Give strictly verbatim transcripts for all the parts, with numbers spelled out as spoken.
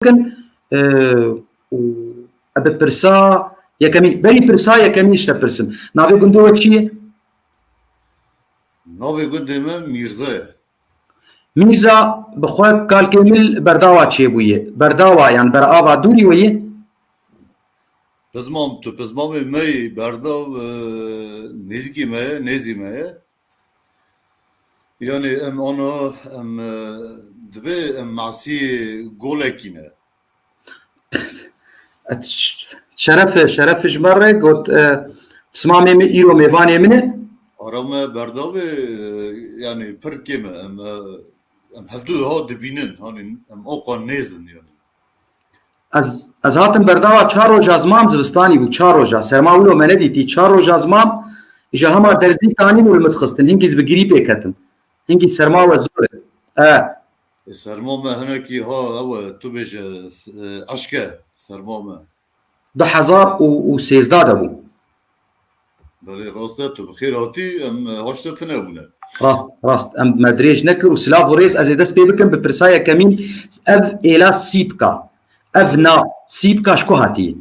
bikin, e, û ez bi pirsa yekemîn, berî pirsa yekemîn ji te pirsim. Navê gundê we çi ye? Navê gundê me Mîrza ye. Mîrza, bi xwe kalkê min li Berdawa çêbûye. Berdawa, yan berava dûrî we ye? Pizmam, tu pizmamê me yî, Berdaw, e, nêzîkî me ye, nêzî me ye. Yanî em ana, em, e, dibê em masî golekî ne. Şeref, şeref ji me re got, e, pismamê min îro mêvanê min e. Ara me Berdavê, e, yanî pir kêm e, em, e, em hevdu ha dibînin, hanî em oqa nêzin yanî. Ez, ez hatim Berdawa çar roja zimam zivistanî bû, çar roja. Serma wilo me nedîtî, çar roja zimam, îja hema derzî tanîn û li min dixistin. Hingî ez bi girîpê ketim. Hingî serma we zor e. E. E, serma me hinekî ha, ew e, tu bêje, e, eşk e, serma me. Du hezar û sêzdeh de bû. Belê, rast e, tu bi xêr hatî, em, e, haşte tune bûne. Rast, rast. Em me dirêj nekir û silav û rêz ez ê dest pê bikim bi pirsa yekemîn, ev êla Sîpka. Ev nav Sîpka ji ku hatî?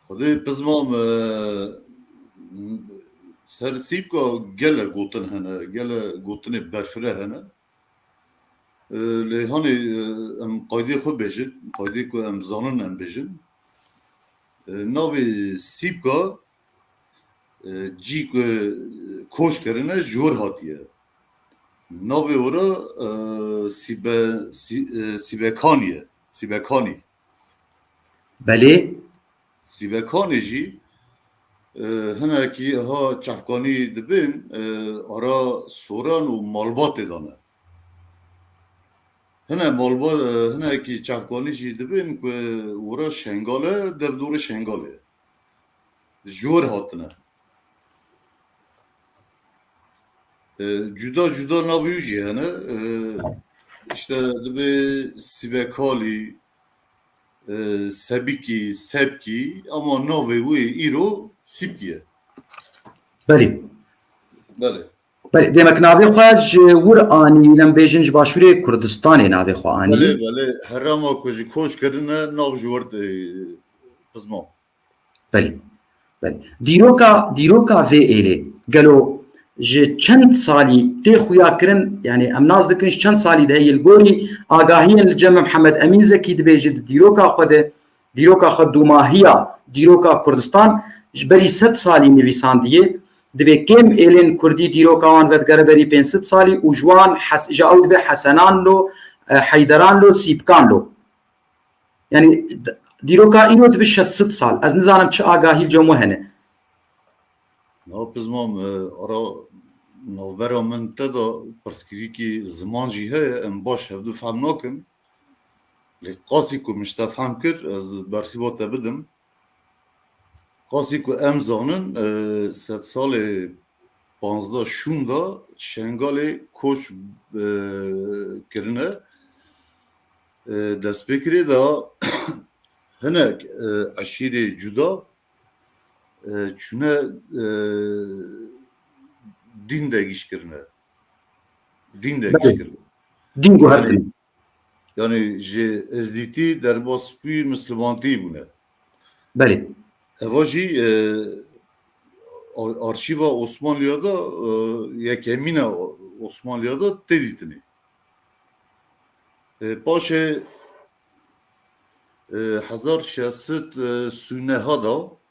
Xwedê pizma me, ser Sîpka gele gotin hene, gele gotinê berfire hene. E, lê hanê, e, em qaydê xwe bêjin, qaydê ku em zanin em bêjin. E, navê Sîpka, e, cî ku koç kirine ji wir hatiye. Navê wira, e, Sîbe-, Sî-, e, Sîbekanî ye. Sîbekanî. Belê. Sîbekanê jî, e, hinekî ha çavkanî dibin, e, ara soran û malbatê de ne. Hine malba-, e, hinekî çavkanî jî dibin ku wira Şengal e, devdorê Şengalê ye. Ji wir hatine. E, cuda cuda navê wî jî hene. E, işte dibê Sîbekalî, e, Sebikî, Sebkî, ama navê wî îro Sîpkî ye. Belê. Belê. Belê, demek navê xwe ji wir anî, lem bêjin ji Başûrê Kurdistanê navê xwe anî. Belê, belê. Herema ku ji koç kirine nav ji wir, e, pizma. Belê. Belê. Dîroka, dîroka vê êlê gelo ji çend salî tê xuya kirin, yani em nas dikin ji çend salî de heye, li gorî agahiyên li cem Mihemed Emîn Zekî dibêje di dîroka xwe de, dîroka xwe dûmahiya dîroka Kurdistan ji berî sed salî nivîsandiye, dibê kêm êlên kurdî dîroka wan vedigere berî pênc sed salî û ji wan hes-, ji ew dibê Hesenan lo, e, Heyderan lo, Sîpkan lo. Yani d-, dîroka îro dibe şeş sed sal. Ez nizanim çi agahî li cem we hene. Na pizmam, e, ara navbera min te de pirsgirêkî ziman jî heye, em baş hevdu fehm nakin. Lê qasî ku min ji te fehm kir, ez bersîva te bidim. Qasî ku em zanin, e, sed salê panzdeh şûnda Şengalê koç, e, kirine. E, destpêkirê de hinek, e, eşîrê cuda, e, çûne, e, dîn de gîş kirine. Dîn de gîş kirine. Dîn guhertin. Yani ji Ezdîtî derbas bûyî, Mislimantî bûne. Belê. Eva jî, e, ar-, arşîva Osmanliya de, e, yekemîna Osmanliya de tê dîtinê. E, paşê, e, hezar şeş sed sî û neh de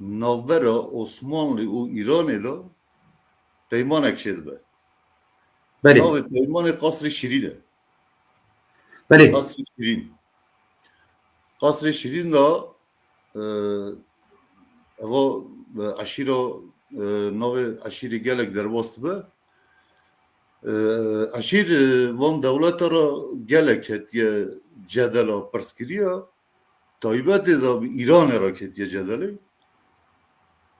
navbera Osmanlî û Îranê de peymanek çêdibe. Belê. Navê peymanê Qasrê Şîrîn e. Belê. Qasrê Şîrîn. Qasrê Şîrîn de, e, eva, e, eşîra, e, navê eşîrê gelek derbas dibe. E, eşîr, e, van dewleta re gelek ketiye cedela, pirsgiriya. Taybetê de bi Îranê re ketiye cedelê.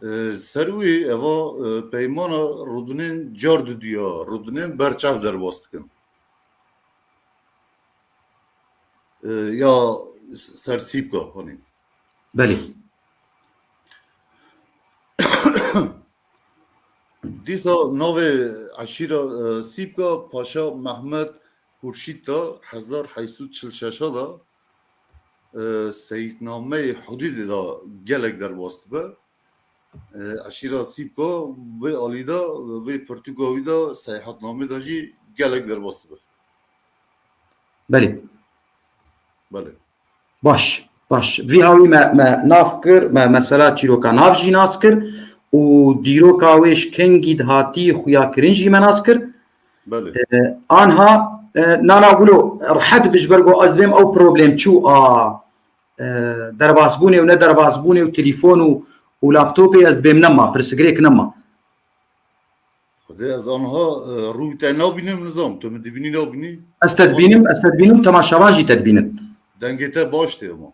E, ser wî eva, e, peymana rûdinên car duduya, rûdinên berçav derbas dikin. E, ya ser Sîpka, hanî. Belê. Dîsa navê eşîra, e, Sîpka Paşa Mehmed Xurşîd de hezar heyt sed çil şeş de, e, seyîdnameyê hudûdê de gelek derbas dibe. E, eşîra Sîpka vê alî de, vê pirtûka wî de, seyahatnamê de jî gelek derbas dibe. Belê. Belê. Baş, baş. Vî hawî me, me nav kir, me mesela çîroka nav jî nas kir û dîroka wê ji kengî dihatî xuya kirin jî me nas kir. Belê. E, anha, e, nana wilo rehet bi ji ber ku ez dibêm ew problem çû a, e, derbasbûnê û ne derbasbûnê û telefon û, û laptopê ez dibêm nema, pirsgirêk nema. Xwedê ez anha, e, rû te nabînim, nizam, tu min dibînî nabînî? Ez te dibînim, ez te dibînim, temaşevan jî te dibînin. Dengê te baş tê ama.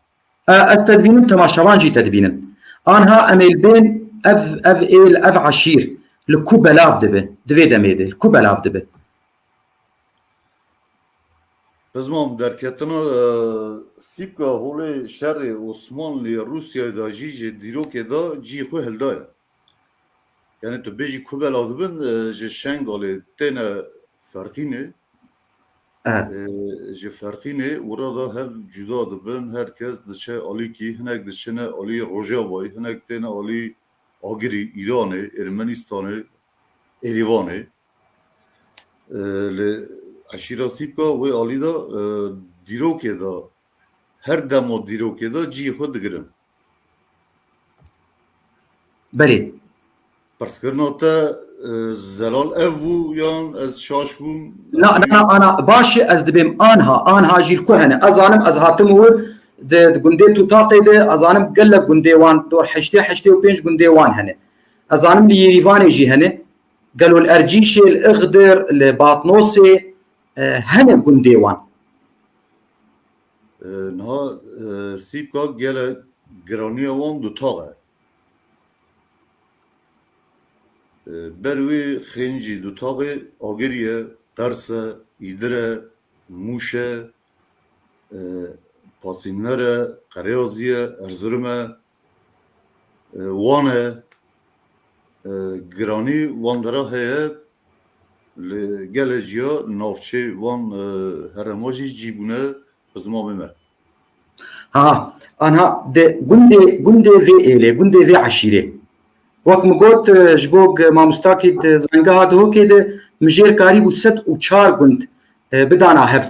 E, ez te dibînim, temaşevan jî te dibînin. Anha em ê li bên ev, ev êl, ev eşîr li ku belav dibe, di vê demê de, li ku belav dibe? Bizmam derketina, e, Sîpka holê şerê Osmanlî Rûsyayê de jî ji dîrokê de cî xwe hildaye. Yani tu bêjî ku bela dibin, e, ji Şengalê têne Ferqînê. Evet. E, ji Ferqînê û re de hev cuda dibin, her kes diçe alîkî, hinek diçine alî Rojavayê, hinek têne alî Agirî, Îranê, Ermenistanê, Êrîvanê. E, li eşîra Sîpka wê alî de, e, dîrokê de, her dema dîrokê de cihê xwe digirin. Belê. Pirskirina te, e, zelal ev bû yan ez şaş bûm? Na, na, na, ana, baş e, ez dibêm anha, anha jî li ku hene. Ez zanim, ez hatim wir di, di gundê Tutaqê de, ez zanim gelek gundê wan, dor heştê, heştê û pênc gundê wan hene. Ez zanim li Yêrîvanê jî hene. Gelo li Ercîşê, li Ixdir, li Batnosê, e, hene gundê wan. E, niha, e, Sîpka gelek giraniya wan dutax e. E, ber wê xêncî dutaxê Agirî ye, Qers e, Îdir e, Mûş e, e, Pasînler e, Qereyazî ye, Erzurum e, e, Wan e, e, giranî wan dera heye, li gelê jiya navçê wan, e, herêma jî cî bûne bi zimanê me. Ha, anha de gundê, gundê vê êlê, gundê vê eşîrê. Wek min got, e, ji bo ge-, mamostakî di zangeha Duhokê de mijêr karîbû sed û çar gund, e, bidana hev.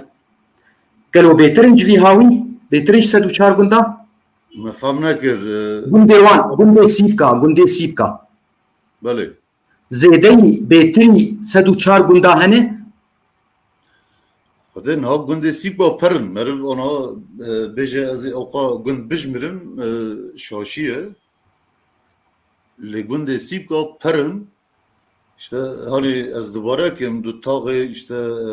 Gelo bêtir in ji vî hawî? Bêtir in ji sed û çar gunda? Me fam nekir, e, Gundê wan, gundê Sîpka, gundê Sîpka. Belê. Zêdeyî bêtirî sed û çar gunda hene? Xwedê niha gundê Sîpka pir in. Meriv ana, e, bêje ez ê ewqa gund bijmirim, e, şaşî ye. Lê gundê Sîpka pir in. İşte hani ez dubare kim, du taxê işte, e,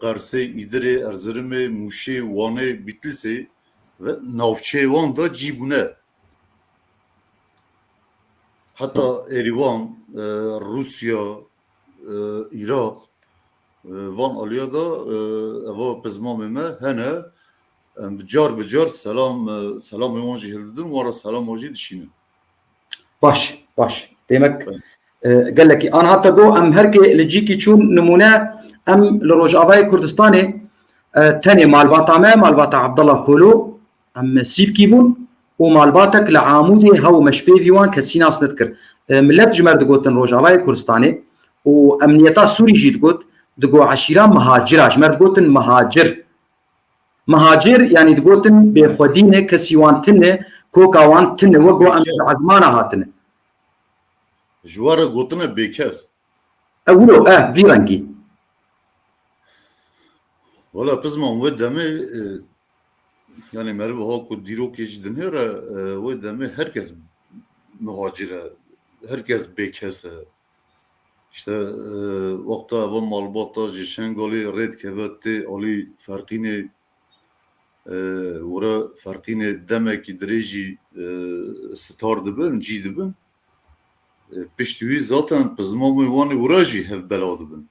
Qersê, Îdirê, Erzurumê, Mûşê, Wanê, Bîtlîsê ve navçeyê wan de cî bûne. Heta Êrîvan, e, Rûsya, e, Îraq, e, van aliya de, e, eva pizmamê me hene. Em car bi car selam, e, selamê wan jî hildidin, wan re selama jî dişînin. Baş, baş. Demek, e, gelekî. Anha te got, em her kê li cîkî çûn, nimûne, em li Rojavayê Kurdistanê, e, tenê malbata me, malbata Abdullah Kolo, em sîvkî bûn û malbatek li Amûdê hew me ji pêvî wan kesî nas nedikir. E, millet ji me re digotin Rojavayê Kurdistanê û emniyeta Sûrî jî digot, digo eşîra mihacira, ji me re digotin mihacir. Mihacir, yanî digotin bêxwedî ne, kesî wan tune, koka wan tune, wek ku em ji ezmana hatine. Ji we re gotine bêkes. E, wilo, e, vî rengî. Wela pizman wê demê, e, yanî meriv ha ku dîrokê jî dinêre, e, wê demê her kes muhacir e, her kes bêkes e. İşte, e, wexta eva malbata ji Şengalê rê dikeve tê alî Ferqînê, e, were Ferqînê demekî dirêjî, e, sitar dibin, cî dibin. E, piştî wî zaten pizmamê wan ê wira jî hev bela dibin.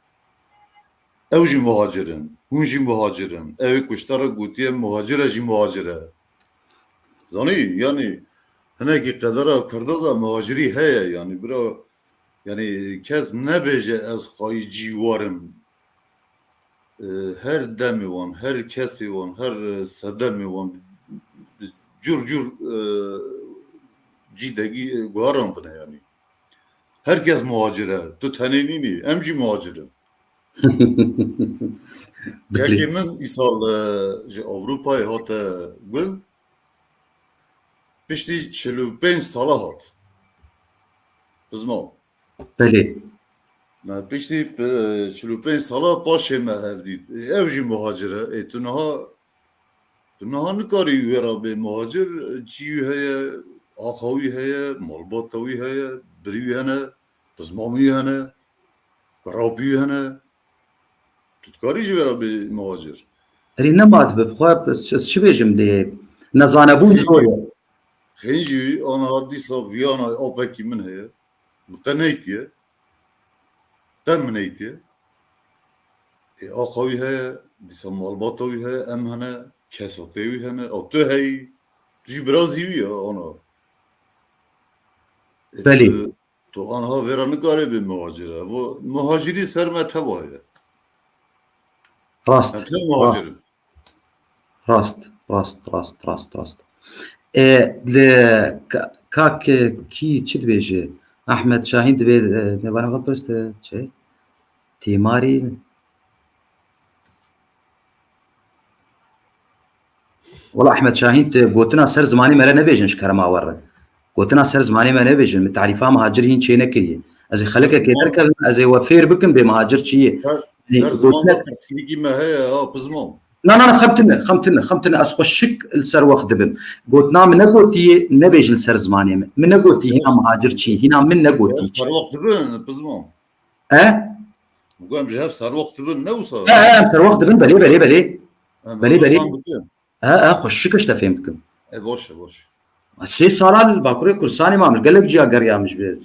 Ew jî muhacir in, hûn jî muhacir in. Ew ê ku ji te re gotiye muhacir e jî muhacir e. Zanî, yanî hinekî qedera Kurda da muhacirî heye, yanî bira, yanî kes nebêje ez xwayî cî warim. e, her demê wan, her kesê wan, her, e, sedemê wan bi cur cur, e, cî degî, e, guherandine yanî. Her kes muhacir e. Tu tenê nînî. Em jî muhacir in. Belê. Yekê min îsal, e, ji Ewropayê hate gund. Piştî çil û pênc sala hat. Bizma. Belê. Me piştî, e, çil û pênc sala paşê me hev dît. Ê, ew jî muhacir e. Ê, tu niha, tu niha nikarî wê re bê muhacir. Cî wî heye, axa wî heye, malbata wî heye, birî wî hene, bizmamî wî hene, kirapî wî hene. Tu dikarî ji vê re bê muhacir. Erê nema dibe, bi xwe ez çi bêjim dê, nezanebûn zor e. Xêncî wî aniha dîsa viyana apekî min heye. Min qe neytiye. Qe min neytiye. Ê, axa wî heye, dîsa malbata wî heye, em hene, kesatê wî hene, ew tu heyî. Tu jî birazî wî ye, ana. Ê, Belê. Tu, tu aniha vê re nikarê bê muhacir e. Vo, muhacirî ser me teva ye. Rast. Em tev muhacir in. Rast, rast, rast, rast, rast. E, li ka-, kak, e, kî çi dibêje? Ahmet Şahîn dibê, e, mêvana xwe pirste, çi? Tîmarî. Wala Ahmet Şahîn, tu gotina ser zimanê me re nebêjin ji kerema we re. Gotina ser zimanê me nebêjin. Min tarîfa muhacir hîn çê nekiriye. Ez ê xelekekê derkevim, ez ê we fêr bikim bê muhacir çi ye. Ser, Yanî, ser gotina ziman de pirsgirêkî me heye, ha, pizmam. Na, na, na, xem tine, xem tine, xem tine. Ez xwe şik li ser wext dibim. Gotina min negotiye, nebêjin li ser zimanê min. Min negotiye, hîna muhacir çi, hîna min negotiye. Ser wext dibin, pizmam. E? Min got, em ji hev serwext dibin, ne wisa? E, e, em serwext dibin, belê, belê, belê. Em Belê, belê. Fam bikin. E, e, xweşik ji te fêm dikim. E, baş e, baş. Sê sala li Bakurê Kurdistanê mam, li gelek ciya geriyam ji vê.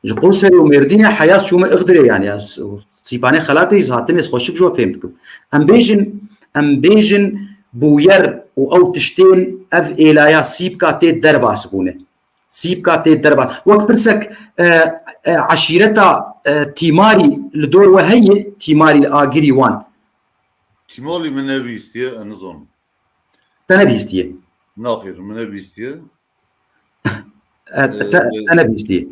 Ji Qoserê û Mêrdînê heyas çûme Ixdirê, yanî, ez Sîpanê Xelatê, ez hatim, ez xweşik ji we fêm dikim. Em bêjin, em bêjin bûyer û ew tiştên, ev êlaya sîpka tê derbas bûne. Sîpka tê derba. Wek pirsek, e, e, eşîreta, e, Tîmarî li dor we heye, Tîmarî li agirî wan? Tîmarî min nebîstiye, ez nizanim. Te nebîstiye? Naxêr, min nebîstiye. E, te, E, te nebîstiye?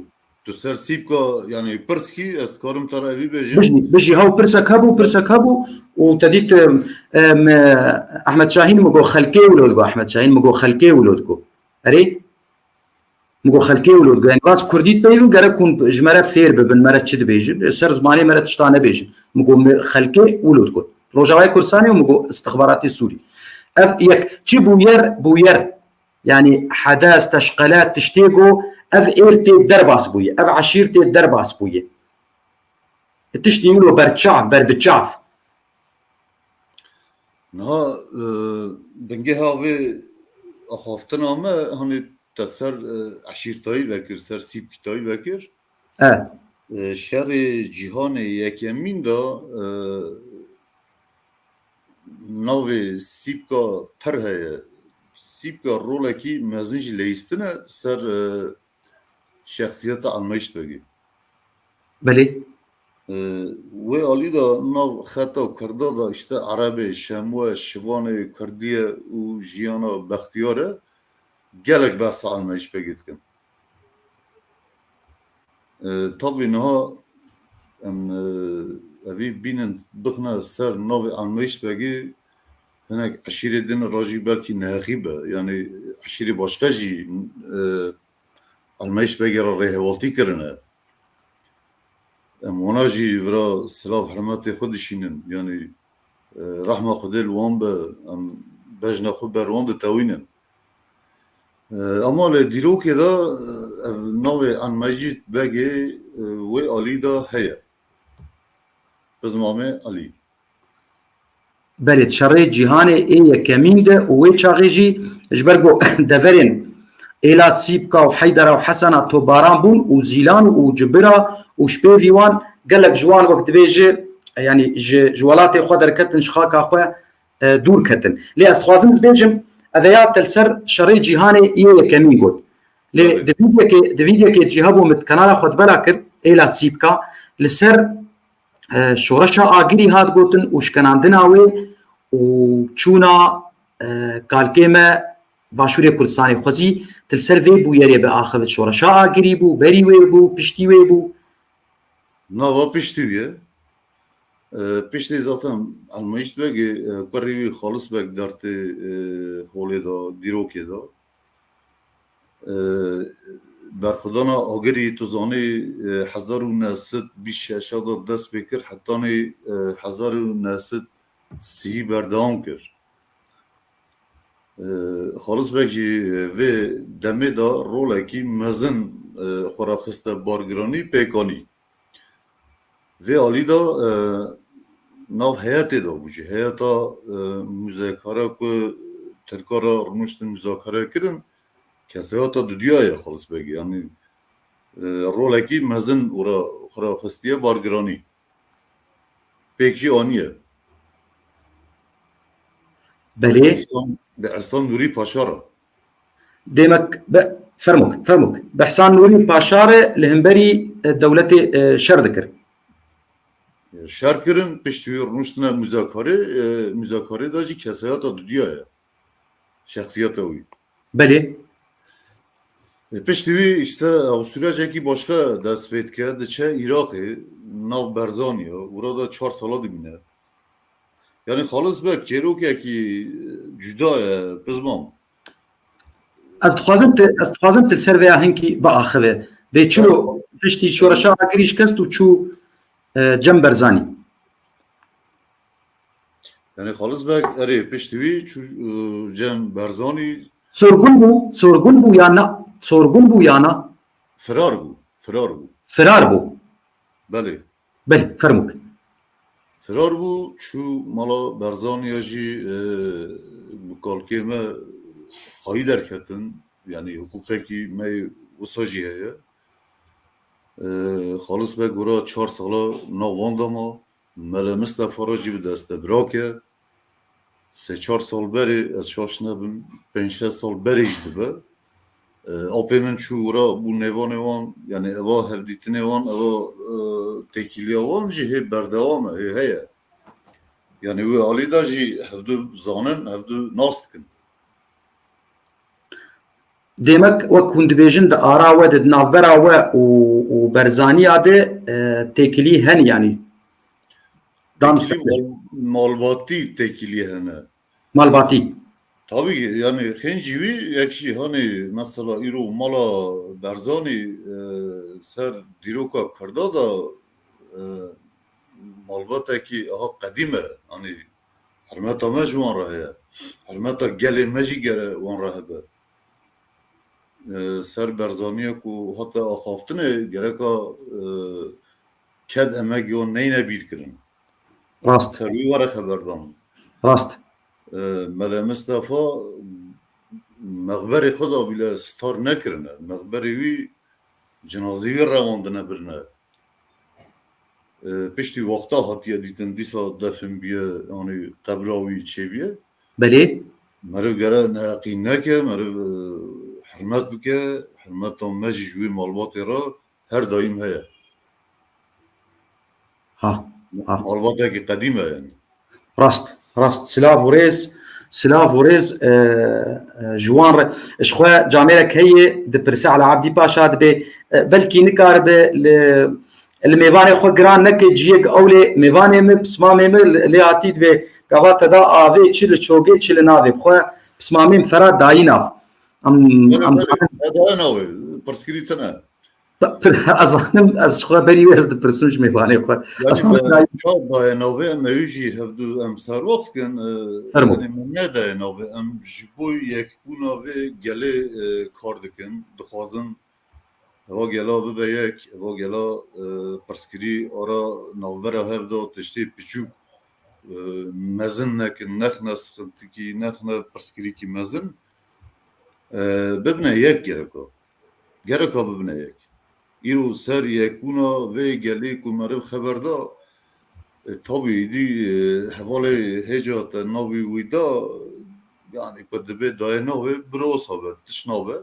Tu ser sîpka, yanî pirs kî, ez dikarim te re evî bêjim. Bijî, bijî, hew pirsek hebû, pirsek hebû û te dît, em, em, Ehmed Şahîn min got xelkê wilo digo, Ehmed Şahîn min got xelkê wilo digo. Erê? Min got, xelkê wilo digot. Yanî, bas kurdî dibêjin, gerek hûn ji me re fêr bibin, me re çi dibêjin? Ser zimanê me re tişta nebêjin. Min got, me xelkê wilo digot. Rojavayê Kurdistanê û min got, istixbaratê Sûrî. Ev yek, çi bûyer, bûyer. Yanî, hedes, teşqele, tiştê got, ev êl tê derbas bûye, ev eşîr tê derbas bûye. Tiştê wilo berçav, berbiçav. Niha, e, bingeha vê axaftina me, hanê te ser, e, eşîrtayî vekir, ser sîpkîtayî vekir. E. E, şerê cîhanê yekemîn de, e, navê sîpka pir heye. Sîpka rolekî mezin jî leyîstine ser, e, şexsiyeta Elmeyşbegê. Belê. E, wê alî de nav xeta Kurda de işte Erebê, Şemwe, Şivanê, Kurdiye û jiyana Bextiyar e, gelek behsa Elmeyşbegê dikin. E, tabî niha em, e, evî bînin bixine ser navê Elmeyşbegê, hinek eşîrê din re jî belkî neheqî be. Yanî eşîrê başka jî, e, Elmeyşbegê re rêhevaltî kirine. Em wana jî vira silav hurmetê xwe dişînin. Yanî, e, rehma Xwedê li wan be, em bejna xwe ber wan ditewînin. E, ama li dîrokê de, e, ev navê Elmecîd Begê, e, wê alî de heye. Bizmamê Elî. Belê, di şerê cîhanê ê yekemîn de û wê çaxê jî ji ber ku deverên êla Sîpka û Heydera û Hesena topbaran bûn û Zîlan û Cibira û ji pêvî wan gelek ji wan wek dibêje, yanî ji, ji welatê xwe derketin, ji xaka xwe, e, dûr ketin. Lê ez dixwazim ez bêjim, ev ya te li ser şerê cîhanê yê yekemîn got. Lê Tabii. di vîdyekê, di vîdyekê jî hebû min kanala xwe di bela kir, êla Sîpka, li ser e, şoreşa Agirî hat gotin û şkenandina wê û çûna, e, kalkê me Başûrê Kurdistanê. Xwezî tu li ser vê bûyerê biaxivit. Şoreşa Agirî bû, berî wê bû, piştî wê bû? Nava piştî wê. E, piştî zaten Elmayîşt Begê, e, kurê wî Xalis Beg dertê, e, holê de, dîrokê de. E, berxwedana Agirî, tu zanî, e, hezar û neh sed bîst şeş de dest pê kir, hetanî, e, hezar û neh sed sî berdewam kir. E, Xalis Beg jî vê demê de rolekî mezin, e, xwe re xiste bargiranî pêkanî. Vê alî de, e, nav heyetê de bû jî. Heyeta, e, muzakere ku Tirka re rûniştin muzakere kirin, kesayeta dudiya ye Xalis Begî. Yanî, e, rolekî mezin û re xwe re xistiye bargiranî. Pêk jî aniye. Belê. Bi Ehsan, bi Ehsan Nûrî Paşa re. Demek be, fermok, fermok. Behsan Nûrî Paşa re li hemberî, e, dewletê, e, şer dikir. Şer kirin, piştî wî rûniştine muzakarê, e, muzakarê de jî kesayeta dudiya ye. Şexsiyeta wî. Belê. E, piştî wî işte ew sürecekî başka dest pê dike, diçe Iraqê, nav Berzanî ye, û ra da çar sala dimîne. Yani Xalis Beg çêrokekî, e, cuda ye, pizmam. Ez dixwazim tu, ez dixwazim tu li ser vêya hinkî biaxive. Bê çilo piştî şoreşa Agirî şikest û çû, e, cem Berzanî. Yani Xalis Beg, erê, piştî wî çû, e, cem Berzanî. Sorgun bû, sorgun bû ya na? Sorgun bû ya na? Firar bû, firar bû. Firar bû. Belê. Belê, fermûk. Firar bû, çû mala Berzaniya jî, e, bi kalkê me xayî derketin. Yani hiqûqekî me wisa jî heye. E, Xalis Beg wira çar sala nav van de ma. Mele Mistefa re jî bi destebirake. Sê çar sal berê, ez şaş nebim, pênc şeş sal berê jî dibe. E, apê min çû wira bû nêvanê wan, yani eva hevdîtinê wan, eva, e, têkiliya wan jî hê berdewam e, hê heye. Yani wê alî de jî hevdu zanin, hevdu nas dikin. Demek wek hûn dibêjin di ara we de, di navbera we û, û Berzaniya de, e, têkilî hene, yanî. Têkilî mal-, malbatî têkilî hene. Malbatî. Tabî, yani xêncî wî yek jî, hani mesela îro mala Berzanî, e, ser dîroka Kurda da, e, malbatekî aha qedîm e. Hani hurmeta me ji wan re heye. Hurmeta gelê me jî gere wan re hebe. E, ser Berzaniya ku hate axaftinê gereka, e, ked emek yon neyne bîr kirin. Rast. Ser wî were xeberdan. Rast. E, Mele Mistefa mexberê xwe da bîle star nekirine. Mexberê wî, cinazî wî rewandine birine. E, piştî wexta hatiye dîtin, dîsa defin biye, yanî qebra wî çêbiye. Belê. Meriv gere neheqî neke, meriv, e, hurmet bike, hurmeta me jî ji wî malbatê re her daîm heye. Ha, ha. Malbatekî qedîm e yani. Rast, rast. Silav û rêz, silav û rêz, e, e, ji wan re. Ji xwe camêrek heye, dipirse Ala Abdî Paşa, dibê, e, belkî nikaribe li, li mêvanê xwe giran neke ciyek ewlê, mêvanê min, pismamê min lê hatî, dibê gava te da avê çi li çogê çi li navê. Bi xwe pismamê min Ferhat dayî nav. Em, em zanin. Eda navê, pirsgirî tine. Ez zanim, ez ji xwe berî wê ez dipirsim ji mêvanê xwe. Yani, ez me çav daye navê, em ewî jî hevdu em serwaxt kin, e, Fermo. Yani me nedaye navê, em ji bo yekbûna vê gelê, e, kar dikin, dixwazin eva gela bibe yek, eva gela, e, pirsgirî ara navbera hev de tiştê piçûk, e, mezin nekin, nexne sixintikî, nexne pirsgirîkî mezin, e, bibine yek gereka. Gereka bibine yek. Îro ser yekbûna vê gelê ku meriv xeber da, e, tabî îdî, e, hevalê hêca te navî wî da, yani ku dibê dayê navê, bira wisa be, tişt nabe.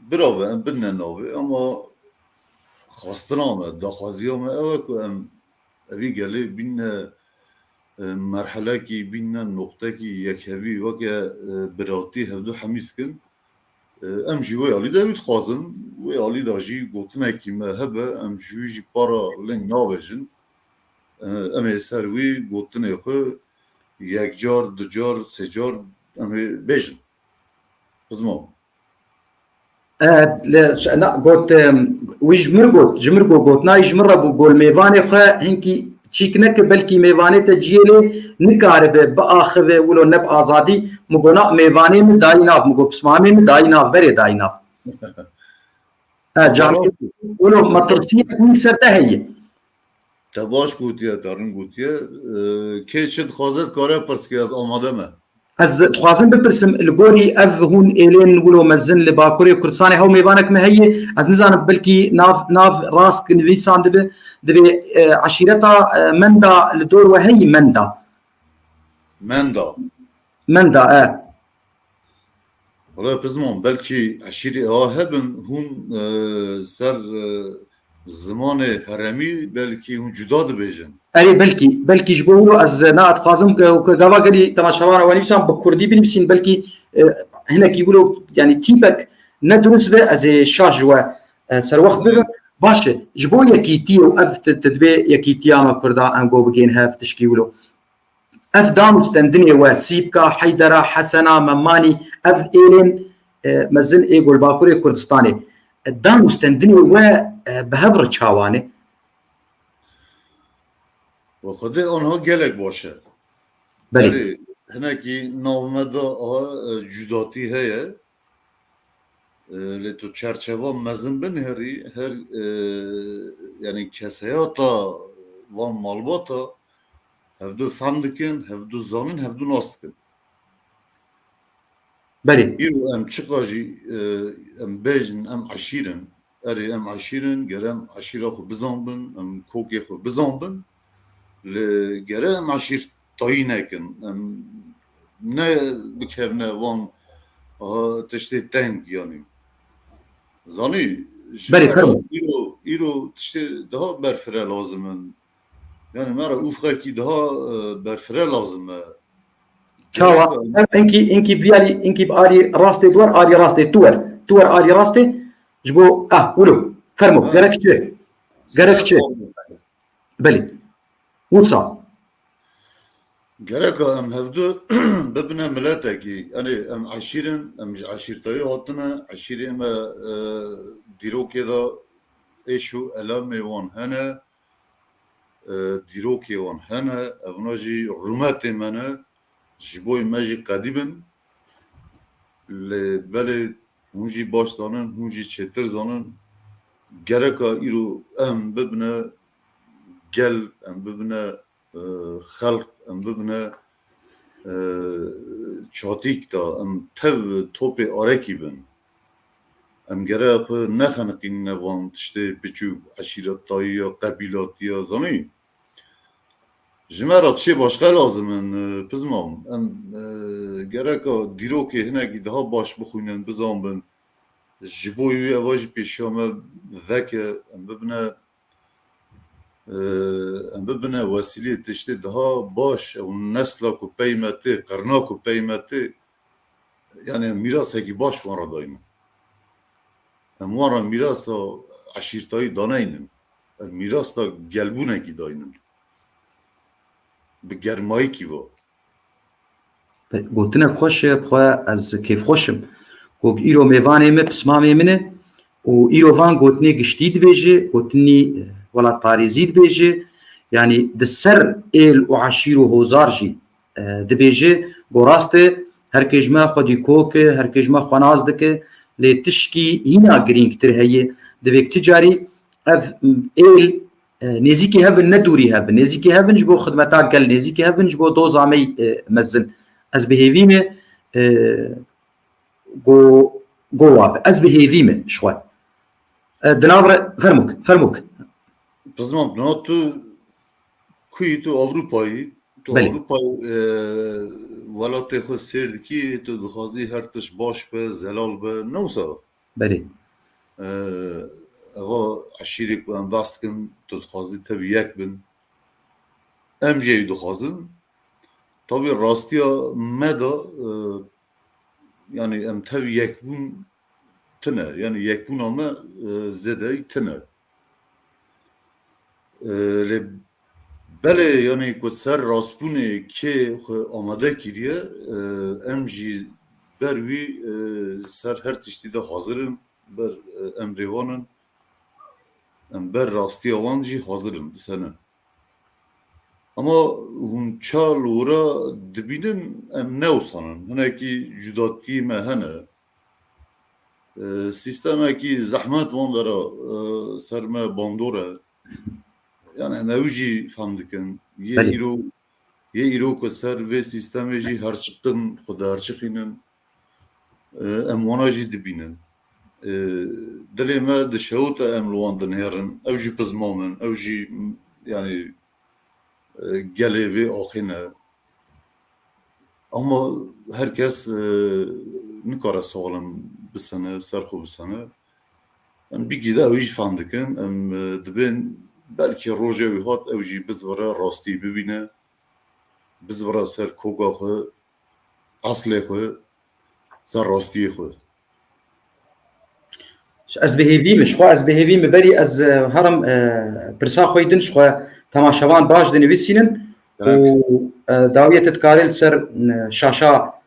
Bira be, em bidine navê, ama xwestina me, daxwaziya me ew e ku em evî gelê bîne, e, merhelekî, bîne noqtekî yekhevî, weke, e, biratî hevdu hemî dikin. E, em jî wê alî de wî dixwazin, wê alî de jî gotinekî me hebe, em ji wî jî para ling navêjin. E, em ê ser wî gotinê xwe yek car, du car, sê car em ê bêjin. Xizma. E, le, na, got, em, wî ji mir got, ji mir got, gotina wî ji min re bû, got, mêvanê xwe hinkî çîk neke, belkî mêvanê te ciyê lê nikaribe biaxive wilo ne bi azadî. Min got, na, mêvanê min dayî nav, min got, pismamê min dayî nav, berê dayî nav. E, Te can, baş wilo metirsiyek wî ser te heye. Te baş gotiye, te rin gotiye. E, kê çi dixwaze dikare pirs ke, ez amade me. Ez dixwazim bipirsim, li gorî ev hûn êlên wilo mezin li Bakurê Kurdistanê hew mêvanek me heye, ez nizanim belkî nav, nav rast ki nivîsan dibe, divê, e, eşîreta, e, Menda li dor we heyî Menda? Menda. Menda, e. Wala pizmon, belkî eşîrê ewa hebin, hûn, e, ser, e, zimanê heremî belkî hûn cuda dibêjin. Erê, belkî, belkî ji bo wilo ez, na, dixwazim ke, ke gava gelî temaşevan ew nivîsan bi kurdî binivîsîn, belkî, e, hinekî wilo, yanî tîpek ne durust be, ez ê şaş ji we, e, serwext bibim. Baş e, ji bo yekîtiyê û ev te, te dibê yekîtiya me kurda em go bigên hev tişkî wilo. Ev danûstendinê we, Sîpka, Heydera, Hesena, Memanî, ev êlên, e, mezin ê Golbakurê Kurdistanê, e, danûstendinê we, e, bi hev re çawan e? Bi Xwedê anha gelek baş e. Belê. Erê, hinekî nav me de a, e, cudatî heye. E, lê tu çerçeva mezin binêrî, her, e, yanî keseyata van malbata hevdu fehm dikin, hevdu zanin, hevdu nas dikin. Belê. Îro em çiqa jî, e, em bêjin, em eşîr in. Erê, em eşîr in, gere em eşîra xwe bizanbin, em kokê xwe bizanbin. Lê gere em eşîrtayî nekin. Em ne bikevne van, aha, tiştê teng, yanî. Zanî, ji Belê, me re fermo. îro, îro tiştê daha berfire lazim in. Yanî me re ufxekî daha, e, berfire lazim e. Çawa? Gerek e. Enkî, enkî vî alî, enkî bi alî rastê duwer, alî rastê tu wer. Tu wer alî rastê. Ji bo, ah, wilo. Fermo, Ha. gerek çi? Gerek çi? Belê. Wisa. Gereka em hevdu bibine miletekî. Yanî em eşîr in, em ji eşîrtayî hatine. Eşîrê me, e, dîrokê de êş û elemê wan hene. E, dîrokê wan hene. Evna jî rûmetê me ne. Ji bo me jî qedî bin. Lê belê hûn jî baş zanin, hûn jî çêtir zanin. Gereka îro em bibine gel, em bibine, e, xelq, em bibine, e, çatîk da, em tev topê arekî bin. Em gere xwe nexeniqînine van tiştê piçûk, eşîretayiya, qebîlatiya, zanî? Ji me re tiştê başqe lazim in, e, pizmam. Em, e, gereka dîrokê hinekî daha baş bixwînin, bizanbin. Ji bo wî eva jî pêşiya me veke, em bibine, e, em bibine wesîlê tiştê daha baş, ew nesla ku pey me tê, qerna ku pey me tê, yanî em mîrasekî baş wan re daynin. Em wan re mîrasa eşîrtayî daneynin. Em mîrasa gelbûnekî daynin. Bi germayîkî va. Gotinek xweş e, bi xwe ez kêfxweş im. Ku îro mêvanê min, pismamê min e û îro van gotinê giştî dibêje, gotinî, e, welatparêzî dibêje. Yanî di ser êl û eşîr û hozar jî e, dibêje, go rast e, her kê ji me xwedî kok e, her kê ji me xwe nas dike, lê tişkî hîna girîngtir heye. Divê ti carî ev êl, e, nêzîkî hev in, ne dûrî hev in. Nêzîkî hev in ji bo xidmeta gel, nêzîkî hev in ji bo doza me, e, mezin. Ez bi hêvî me, e, go, go wa be. Ez bi hêvî me ji xwe. E, di nav re, fermûk, fermûk. Pizman, na tu ku yî, tu Ewropayî, tu Belê. Ewropayî, e, welatê xwe sêr dikî, tu dixwazî her tişt baş be, zelal be, ne wisa? Belê. E, eva eşîrê ku em behs dikin, tu dixwazî tevî yek bin. Em jî ew dixwazin. Tabî rastiya me de, e, yanî em tev yekbûn tine. Yanî yekbûna me, e, zêdeyî tine. E, lê belê, yanî ku ser rastbûnê kê xwe amade kiriye, e, em jî ber wî, e, ser her tiştî de hazir in, ber, e, emrê wan in, em ber rastiya wan jî hazir in, disenin. Ama hûn ça li wira dibînin, em ne wisa nin. Hinekî cudatiyê me hene. E, sîstemekî zehmet van dera, e, ser me bandor e. Yani em ew jî fehm dikin. Yê Belê. îro, yê îro ku ser vê sîstemê jî herçiqin, xwe diherçiqînin. E, em wana jî dibînin. E, dilê me dişewite em li wan dinihêrin. Ew jî pizma min, ew jî, yani, e, gelê vê axê ne. Ama her kes, e, nikare saxlem bisene, ser xwe bisene. Em bigî de ew jî fehm dikin. Em, e, dibên belkî roje wî hat ew jî bizvire rastî bibîne. Bizvire ser koka xwe, eslê xwe, ser rastiyê xwe. Ez bi hêvî me, ji xwe ez bi hêvî me berî ez, e, herim, e, pirsa xwe din ji xwe temaşevan baş dinivîsînin û, Evet. e, dawiyê te dikarê li ser, e, şaşa,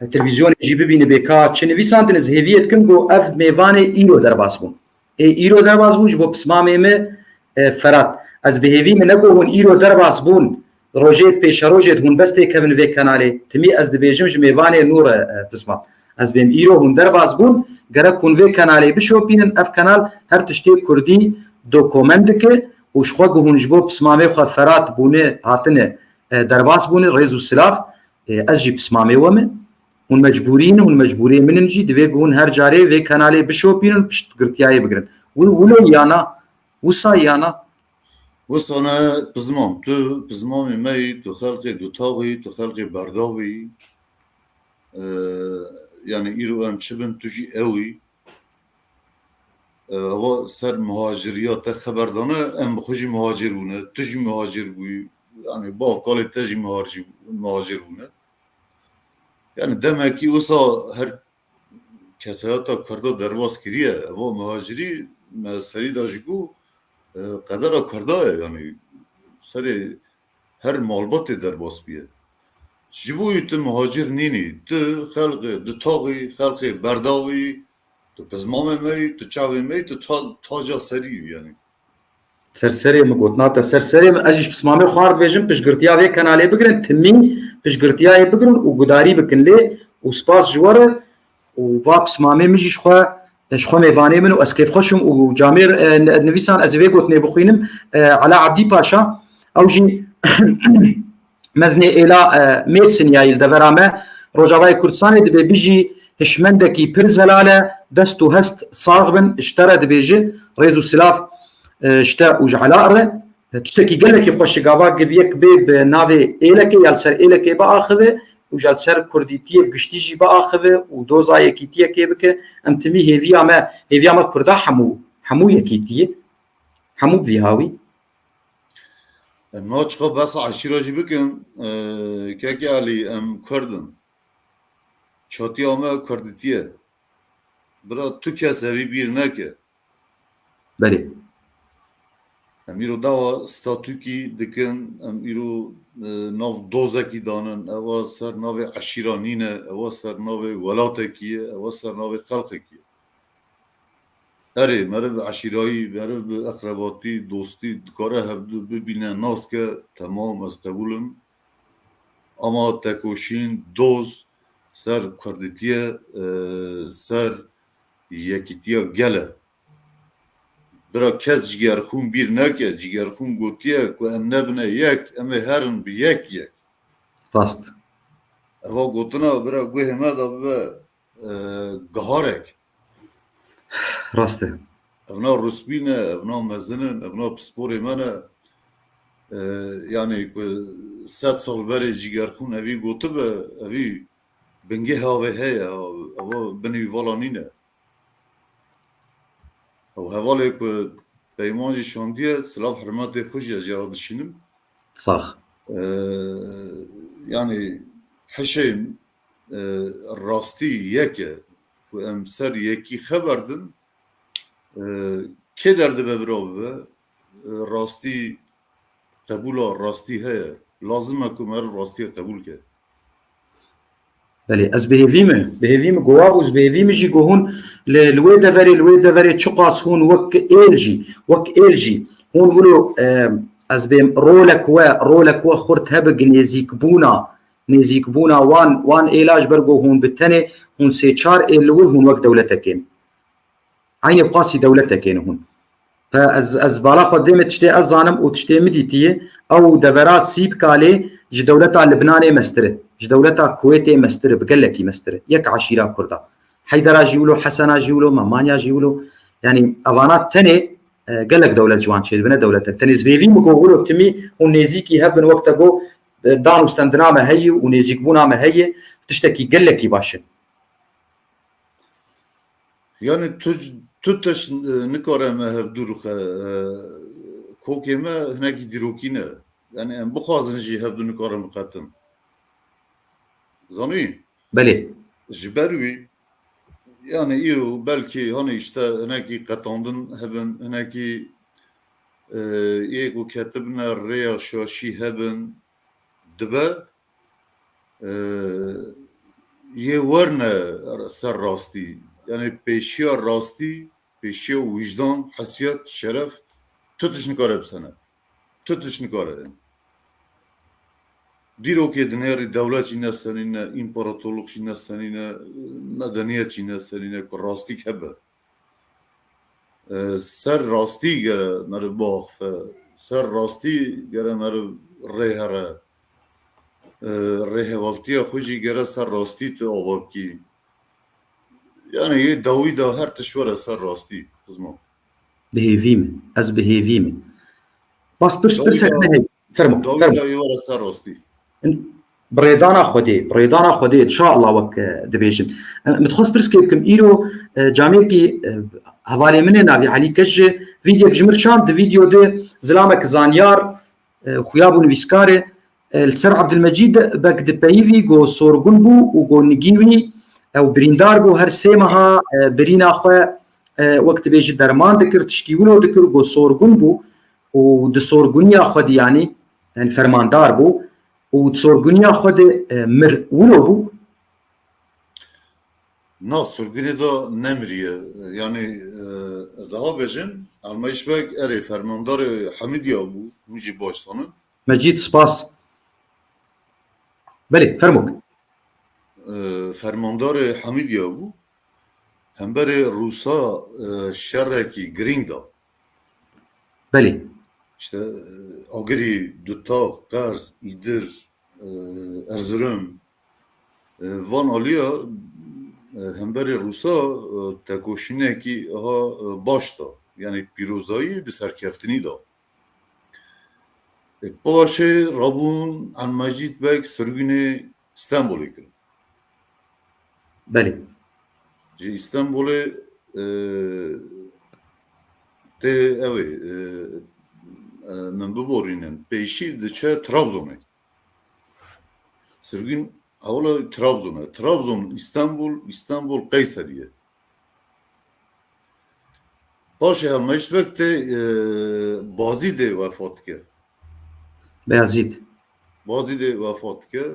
e, televîzyonê jî bibîne bê ka çi nivîsandin, ez hêviyê dikim ku ev mêvanê îro derbas bûn. Ê îro derbas bûn ji bo pismamê me, e, Ferat. Ez bi hêvî me ne ku hûn îro derbas bûn, rojê pêşerojê hûn bes têkevin vê kanalê. Timî ez dibêjim ji mêvanê nû re, e, pismam. Ez bêm îro hûn derbas bûn, gerek hûn vê kanalê bişopînin. Ev kanal her tiştê kurdî dokument dike û ji xwe ku hûn ji bo pismamê xwe Ferat bûne, hatine, e, derbas bûne, rêz û silav, e, ez jî pismamê we me. Hûn mecbûrî ne, hûn mecbûrê min in jî. Divê ku hûn her carê vê kanalê bişopînin, piştgirtiyayê bigirin. Wi-, wilo yana, wisa yana. Wisa ne pizmam, tu pizmamê me yî, tu xelqê dutaxî, tu xelqê berdavî. E, yani îro em çi bin, tu jî ew î. E, eva ser muhaciriya te xeber dane, em bi xwe jî muhacir bûne, tu jî muhacir bûyî, yani bavkalê te jî muhacir, muhacir bûne. Yani demekî wisa her kesayeta Kurda derbas kiriye. Eva muhacirî me serî de ji ku, e, qedera Kurda ye, yani serê her malbatê derbas bûye. Ji bo wî tu muhacir nînî, tu xelqê dutaxî, xelqê berdavî, tu pizmamê me yî, tu çavê me yî, tu ta-, taca serî yî yani. Ser serê min gotina te, ser serê min, ez jî ji pismamê xwe re dibêjim, piştgirtiya vê kanalê bigirin, timî piştgirtiyayê bigirin û gudarî bikin lê û spas ji we re û va pismamê min jî ji xwe, ji xwe mêvanê min û ez kêfxweş im û camêr, e, nivîsan ez ê vê gotinê bixwînim, e, Ela Abdî Paşa, ew jî mezinê êla, e, Mêrsiniyayî li devera me, Rojavayê Kurdistanê dibê bijî hişmendekî pir zelal e, dest û hest sax bin, ji te re dibêje, rêz û silav, e, ji te û ji Ela re. Tiştekî gelekî xweş e gava yek bê bi navê êlekê ya li ser êlekê biaxive û ya li ser kurdîtiyê giştî jî biaxive û doza yekîtiyekê bike. Em timî hêviya me, hêviya me kurda hemû, hemû yekîtiyê, hemû bi vî hawî. Em naçiqa behsa eşîra jî bikin, e, kekê Elî, em kurd in. Çatiya me kurdîtiye. Bira tu kes evî bîr neke. Belê. Em îro dawa statûkî dikin, em îro, e, nav dozekî danin, ewa ser navê eşîra nîne, ewa ser navê welatekî ye, ewa ser navê xelkekî ye. Erê, meriv bi eşîrayî, meriv bi eqrebatî, dostî dikare hevdu bibîne, nas ke, temam, ez qebûl im. Ama tekoşîn, doz, ser kurdîtiye, e, ser yekîtiya gel e. Bira kes Cîgerxûn bîr neke, Cîgerxûn gotiye ku em nebine yek, em ê herin bi yek yek. Rast. Eva gotina bira guhê me de bibe, e, giharek. Rast e. Evna rûspî ne, evna mezin in, evna pisporê me ne. E, yani ku sed sal berê Cîgerxûn evî gotibe, evî bingehê avê heye, ev binê wî vala nîne. Ew hevalê ku peyman jî şandiye, silav hurmetê xwe jî ez jê re dişînim. Sax. E, yani hişê, e, rastî yek e. Ku em ser yekî xeber din, e, kê derdibe bira bibe, e, rastî qebûla rastî heye. Lazim e ku meriv rastiyê qebûl ke. Belê, ez bi hêvî me, bi hêvî me gowa bû, ez bi hêvî me jî ku hûn li, li wê deverê, li wê deverê çiqas hûn wek êl jî, wek êl jî, hûn wilo, e, ez bêm rolek we, rolek we xurt hebik nêzîkbûna, nêzîkbûna wan, wan êla ji ber ku hûn bi tenê, hûn sê çar êl li wir hûn wek dewletekê ne. Eynê bi qasî dewletekê ne hûn. Fe ez, ez bala xwe dê me tiştê ez zanim û tiştê min dîtiye, ew devera Sîpkalê ji dewleta Libnanê mestir e. Ji dewleta Kuwêtê mestir e, bi gelekî mestir e. Yek eşîra Kurda. Heydera jî wilo, Hesena jî wilo, Memanya jî wilo. Yanî evana tenê, e, gelek dewlet ji wan çêdibine dewletek. Tenê ez vêvî min ku wilo timî hûn nêzîkî hebin wek te got, e, dan û stendina me heye û nêzîkbûna me heye, tiştekî gelekî baş e. Yani tu, tu tişt, e, nikare me hevdû ruxe, e, kokê me hinekî dîrokî ne. Yani em bixwazin jî hevdû nikarin biqetin. Zanî? Belê. Ji ber wî, yani îro belkî hani işte hinekî qetandin hebin, hinekî, e, yê ku ketibine rêya şaşî hebin, dibe, e, yê werne ser rastî. Yani pêşiya rastî, pêşiya wijdan, hesiyet, şeref, tu tişt nikare bisene. Tu tişt nikare. Dîrokê dinêrî dewlet jî nesenîne, împaratorluk jî nesenîne, medeniyet jî nesenîne ku rastîk hebe. E, ser rastî gere meriv biaxife. Ser rastî gere meriv rê here. E, rêhevaltiya xwe jî gere ser rastî tu ava bikî. Yani yê dawî de her tişt were ser rastî, xizma. Bi hêvî min. Ez bi hêvî min. Bas pirs, pirsek me heye. Fermo, fermo. Dawî de yê were ser rastî. Bi rêdana Xwedê, bi rêdana Xwedê, inşallah wek, e, dibêjin. E, min dixwest pirskê bikim, îro, e, camêkî, e, hevalê min ê navî Elî Keş ji vîdyek ji min şand, di vîdyo de zilamek zanyar, e, xuya bû nivîskar e, e, li ser Abdulmecîd Beg dipeyivî, go sorgun bû û go nigî wî, ew birîndar bû, her sê meha, e, birîna xwe, e, wek dibêjî derman dikir, tişkî wilo dikir, go sorgun bû û di sorguniya xwe de, yanî, yani fermandar bû û di sorguniya xwe de, e, mir, wilo bû. Na, sirgûnê de nemiriye. Yani, e, ez aha bêjim, Elmeyîş Beg erê fermandarê Hemîdiya bû, hûn jî baş zanin. Mecîd, spas. Belê, fermok. E, fermandarê Hemîdiya bû. Hemberê Rûsa, e, şerekî girîng da. Belê. İşte, e, Agirî, Dutax, Qers, Îdir, e, Erzurum, e, van aliya, e, hemberê Rûsa, e, tekoşînekî ha, e, baş da. Yani pîrozayî bi serkeftinî da. E, paşê rabûn Elmecîd Beg sirgûnê Stenbolê kirin. Belê. Ji Îstanbulê, e, tê ew ê, e, e, min biborînin. Pêşî diçe Trabzonê. Sirgûn ewla Trabzon e. Trabzon, Îstanbul, Îstanbul, Qeyseriye. Paşê Elmecîd Beg tê, e, Bazîdê wefat dike. Beyazîd. Bazîdê wefat dike.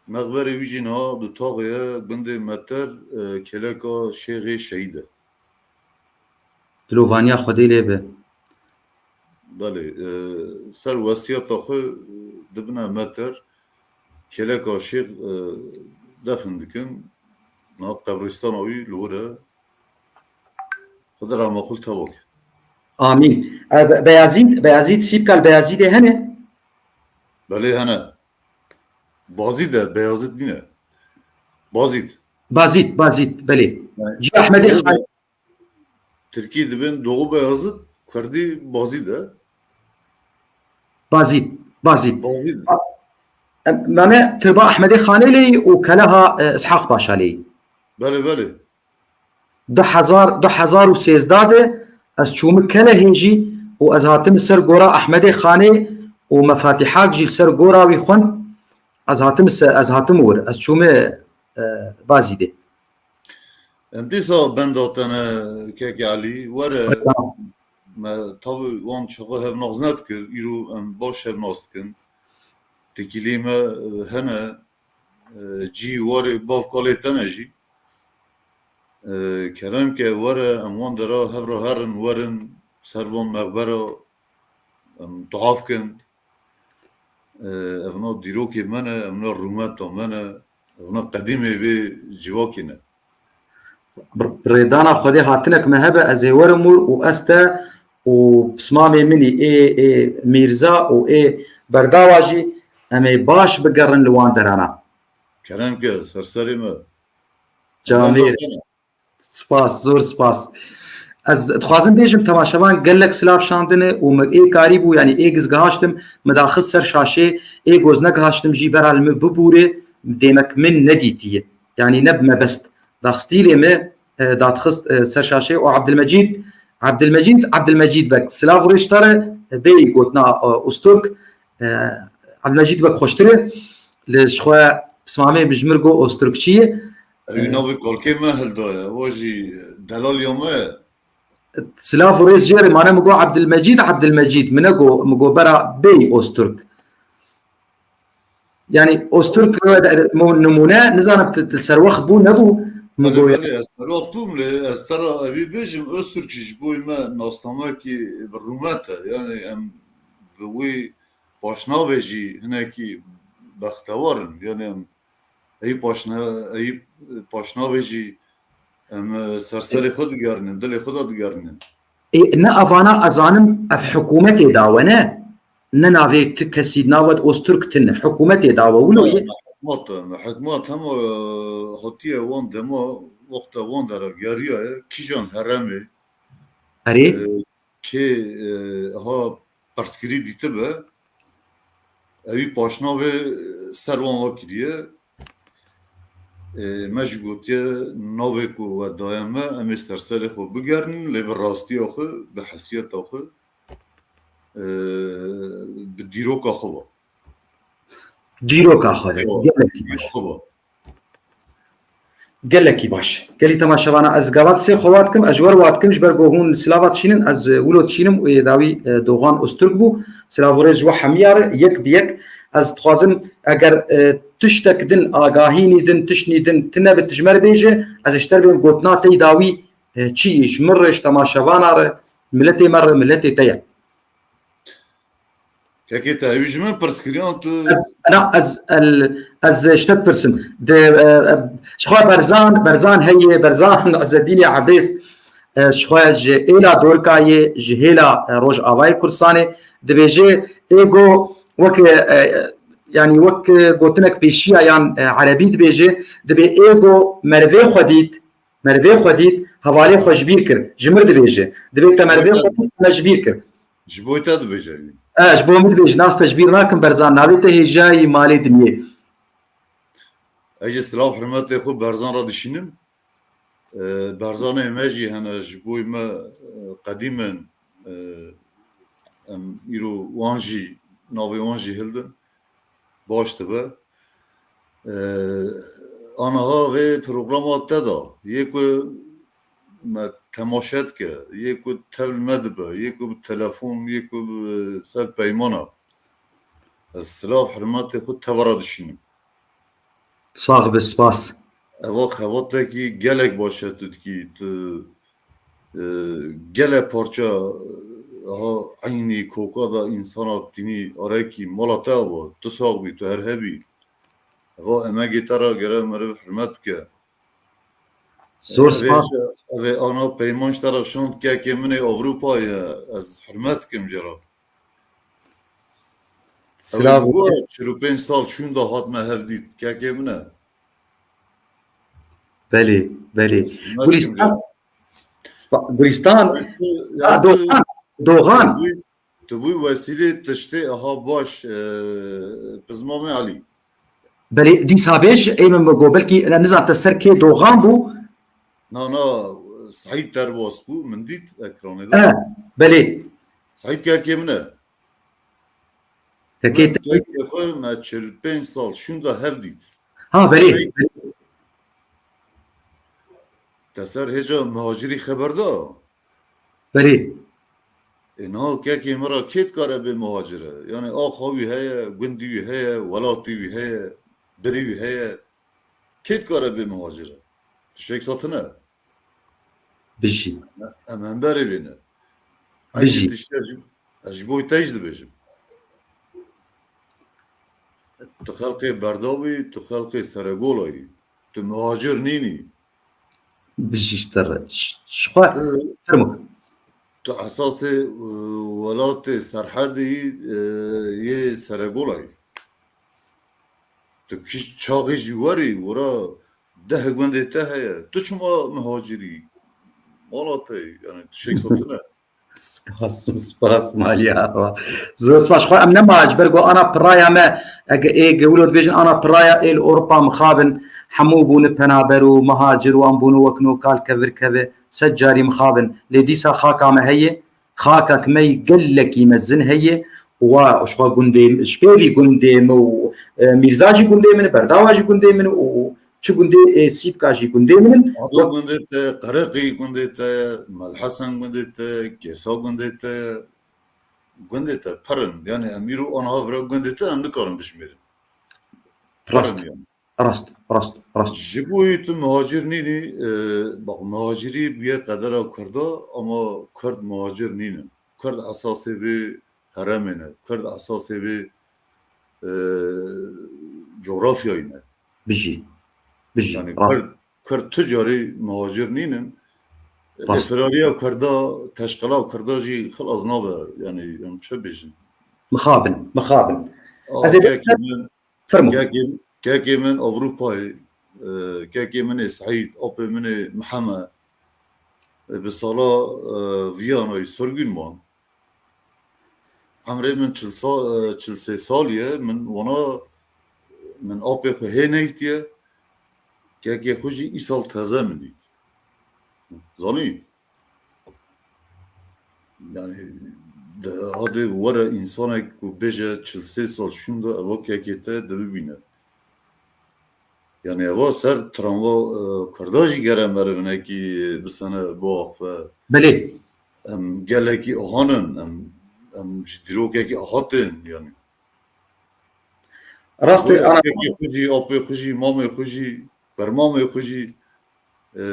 Mexberê wî jî niha Dutaxê ye, gundê Meter, e, kêleka Şêxê Şehîd e. Dilovaniya Xwedê lê be. Belê, e, ser wesiyeta xwe dibine Meter, kêleka Şêx, e, defin dikin. Niha qebristana wî li wir e. Xwedê rehma xwe li teva ke. Amîn. E, Be-, Beyazîd, Beyazîd, Sîpkal Beyazîdê hene? Belê hene. Bazîd e, Beyazîd nîne. Bazîd. Bazîd, Bazîd, belê. Yani, Cî Ehmedê Xan. Tirkî dibên Doğu Beyazıt, Kurdî Bazîd e. Bazîd, Bazîd. Bazîd. Em, me me tirba Ehmedê Xanê lê û keleha, e, Ishaq Paşa lê. Belê, belê. Du hezar, du hezar û sêzdeh de ez çûme Kelehê jî û ez hatime ser gora Ehmedê Xanê û mefatîhak jî li ser gora wî xwend, ez hatim se-, ez hatim wir, ez çûme, e, Bazîdê. Em dîsa benda te ne kekê Elî, were. Tamam. Me tabi wan çaxê hevnaz nedikir, îro em baş hevnaz dikin. Tekîlê me, e, hene, e, cî warê bav kalê te ne jî. E, kerem ke were, em wan dera hev re herin, werin, ser van mexbera, em tuhaf kin. E, evna dîrokê me ne, evna rûmeta me ne, evna qedîmê vê civakê ne. Bi rêdana Xwedê hatinek me hebe, ez ê werim wir û ez te û pismamê min î ê, ê Mîrza û ê Berdawa jî em ê baş bigerin li wan derana. Kerem ke, ser serê me. Camêr. Spas, zor spas. Ez dixwazim bêjim, temaşevan gelek silav şandine û min ê karî bû, yanî ê giz gihaştim, min daxist ser şaşê, ê goz negihaştim jî bera li min bibûrê, dêmek min nedîtiye. Yanî ne bi mebest. Daxistî lê me, e, dadxist, e, ser şaşê û Abdilmecîd, Abdilmecîd, Abdilmecîd Beg. Silav û rêş te re, e, bêyî gotina, e, Ozturk, e, Abdilmecîd Beg xweştir e. Li ji xwe pismamê bi ji mir go Ozturkçî ye. Ew navê kalkê me hildaye, wa jî delaliya me ye. Silav û rêz jê re mane, min go Abdilmecîd, Abdilmecîd, min nego, min go bera bêyî Ozturk. Yanî Ozturk, mo-, nimûne, nizanim tu, tu serwext bû, nebû, min Belê, go ya. Belê, ez serwext bûm lê ez te re evî bêjim, Ozturk jî ji bo me nasnamekî bi rûmet e. Yanî em bi wî paşnavê jî hinekî bextewar in. Yanî em Eyî paşna-, eyî paşnavê jî em, e, ser serê xwe digerînin, dilê xwe de digerînin. Ê, ne evana ez zanim ev hikûmetê dawe ne. Ne navê ti kesî, navê Ozturk tune. Hikûmetê dawe. Wilo ye. Hikmat, hikmat hema, e, hatiye wan dema, wexta wan dere geriyaye, kîjan heremê. Erê. E, kê, e, ha pirsgirî dîtibe, ewî paşnavê ser wan ve kiriye. E, me jî gotiye, navê ku we daye me, em ê ser serê xwe bigerînin, lê bi rastiya xwe, bi hesiyeta xwe, e, bi dîroka xwe ve. Dîroka xwe ve. Gelekî baş. Xwe ve. Gelekî baş. Gelî temaşevana, ez gava sê xwe wa dikim, ez ji we re wa dikim, ji ber ku hûn silava dişînin, ez, e, wilo dişînim, ê dawî, e, Doxan Ozturk bû. Silav û rêz ji we hemiya re, yek bi yek. Ez dixwazim, eger, e, tiştek din, agahînî din, tiştnî din, tine bi tijmer bêje, ez ji te re bêm gotina te yî dawî, e, çi yî, ji min re, ji temaşevana re, miletê me re, miletê te ye. Kekê te, ew ji min pirs kiriyan tu. Ez, na, ez, el, ez ji te dipirsim. De, e, e, ji xwe Berzan, Berzan heye, Berzan Ezzedînê Ebês, e, ji xwe ji êla Dorika yê, ji hêla, e, Rojavayê Kurdistanê, dibêje, êgo wek, e, yanî wek, e, gotinek pêşiya yan, e, erebî dibêje, dibê êgo merivê xwe dît, merivê xwe dît, hevalê xwe ji bîr kir. Ji mir dibêje. Dibê te merivê xwe dît, me ji bîr kir. Ji bo te dibêje wî. E, ji bo min dibêje, nas te ji bîr nakim Berzan, navê te hêjayî malê dinyê. Ez jî silav hurmetê xwe Berzan re dişînim. E, Berzanê me jî hene ji bo me, e, qedîm in. E, em îro wan jî, navê wan jî hildin. Baş dibe. Ee, aniha vê programa te de, yê ku me temaşe dike, yê ku tevl me dibe, yê ku bi telefon, yê ku bi ser peymana. Ez silav, hurmetê xwe teva re dişînim. Sax be, spas. Eva xebatekî gelek baş e tu dikî. Tu E, gele parça, e, ha eynî koka da însana tînî arekî mala te ava, tu sax bî, tu her hebî. Eva emegê te ra gere meriv hurmet bike. Zor spas. Evê ana peyman ji te ra şand kekê min ê Ewropa ye, ez hurmet dikim jê ra. Silav. Ew çil û pênc sal şûnda hatime hev dît, kekê min e. Belê, belê. Hurmet dikim jê ra. Spa-, Gulistan. Ha, Doxan. Doxan. Tu bû, tu bû wesîlê tiştê aha baş, e, pizmamê Elî. Belê, dîsa bêj, ê min bigo, belkî, ne, nizan te ser kê Doxan bû. Na, na, Seîd Derbas bû, min dît ekranê de. E, belê. Seîd kekê min e. Kekê te kekê xwe me çil pênc sal şûnda hev dît. Ha, berê. Te ser hêja muhacirî xeber da? Berê. Ê, niha kekê min re kê dikare bê muhacir e? Yani axa wî heye, gundî wî heye, welatî wî heye, birî wî heye. Kê dikare bê muhacir e? Tiştek satin e. Bijî. Em hemberê vê ne. Bijî. Eynî tişt ez ji, ez ji bo te jî dibêjim. Tu xelqê berdavî, tu xelqê seregolayî. Tu muhacir nînî. Bijî ji te re. Ji xwe fermo. Tu esasê, e, welatê serhedî, e, yê seregolayî. Tu kî çaxî jî werî, wira deh gundê te heye. Tu çima muhacirî? Mala te, yani tiştek satin e. Spas, spas, maliya. Zor spas. Xwe em nema ji ber ku ana piraya me, ege ê gewilo dibêjin ana piraya ê li Ewropa mixabin, hemû bûne penaber û muhacir û em bûne wek no kal kevir keve, sed carî mixabin. Lê dîsa xaka me heye, xakek me yî gelekî mezin heye û wa ji xwe gundê, ji pêvî gundê min û, e, Mîrza jî gundê min, Berdawa jî gundê min û çi gundê, e, Sîpka jî gundê min in. Ado gundê te, Qereqî gundê te, Melhesen gundê te, Gêsa gundê te, gundê te pir in. Yani em îro aniha vira gundê te em nikarin bijmêrin. Pir in yani. Rast, rast, rast. Ji bo yî tu muhacir nînî, e, bak, muhacirî bûye qedera Kurda, ama Kurd muhacir nînin. Kurd esasê vê heremê ne. Kurd esasê vê, e, coğrafyayê ne. Bijî. Bijî. Yani rast. Kurd, Kurd tu carî muhacir nînin. Rast. Lê firariya Kurda, teşqila Kurda jî xilas nabe. Yani em çi bêjin? Mixabin, mixabin. Aa, ez ê kekê min, Fermo. Kekê, kekê min Ewropayê, e, kekê min ê Seîd, apê min ê Mihemed, e, bi sala, e, Viyanayê sirgûn man. Emrê min çil sa-, e, çil sê salî ye, min wana, min apê xwe hê neytiye, kekê xwe jî îsal teze min dît. Zanî? Yani, de, hadi were insanek ku bêje çil sê sal şûnda eva kekê te dibibîne. Yani, eva ser travma, e, Kurda jî gere merivinekî bisene biaxive. Belê. Em gelekî ahan in, em, em ji dîrokekî ahatên, yani. Rastê, ana kekê xwe jî, apê xwe jî, mamê xwe jî, bermamê xwe jî, e,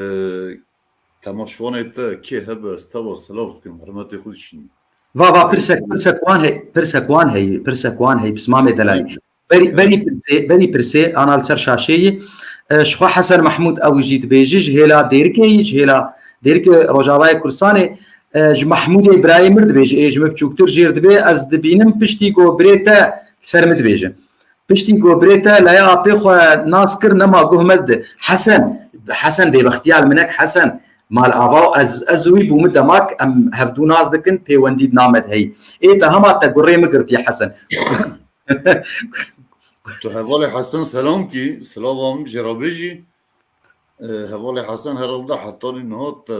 temaşvanê te kê hebe, ez teva silav dikim, hurmetê xwe dişînim. Va, va, pirsek, pirsek wan hey, pirsek wan hey, pirsek wan hey, pismamê delalî. Berî, berî pirsê, berî pirsê, ana li ser şaşê yî. E, ji xwe Hesen Mehmûd ew jî dibêjî, ji hêla Dêrikê yî, ji hêla Dêrikê Rojavayê Kurdistanê, e, ji Mehmûdê birayê min dibêjî, ê ji min biçûktir jêr dibê, ez dibînim piştî ku birê te li ser min dibêje. Piştî ku birê te laya apê xwe nas kir, nema guh me dide. Hesen, Hesen bêbextiya li minek Hesen, mal ava û ez, ez û wî bû min demak, em hevdû nas dikin, pêwendî di nav me de heyî. Ê te hema te gurê min girtiye Hesen. Tu hevalê Hesen selam kî, silava min jê re bêjî. E, hevalê Hesen herhalde hetanî niha te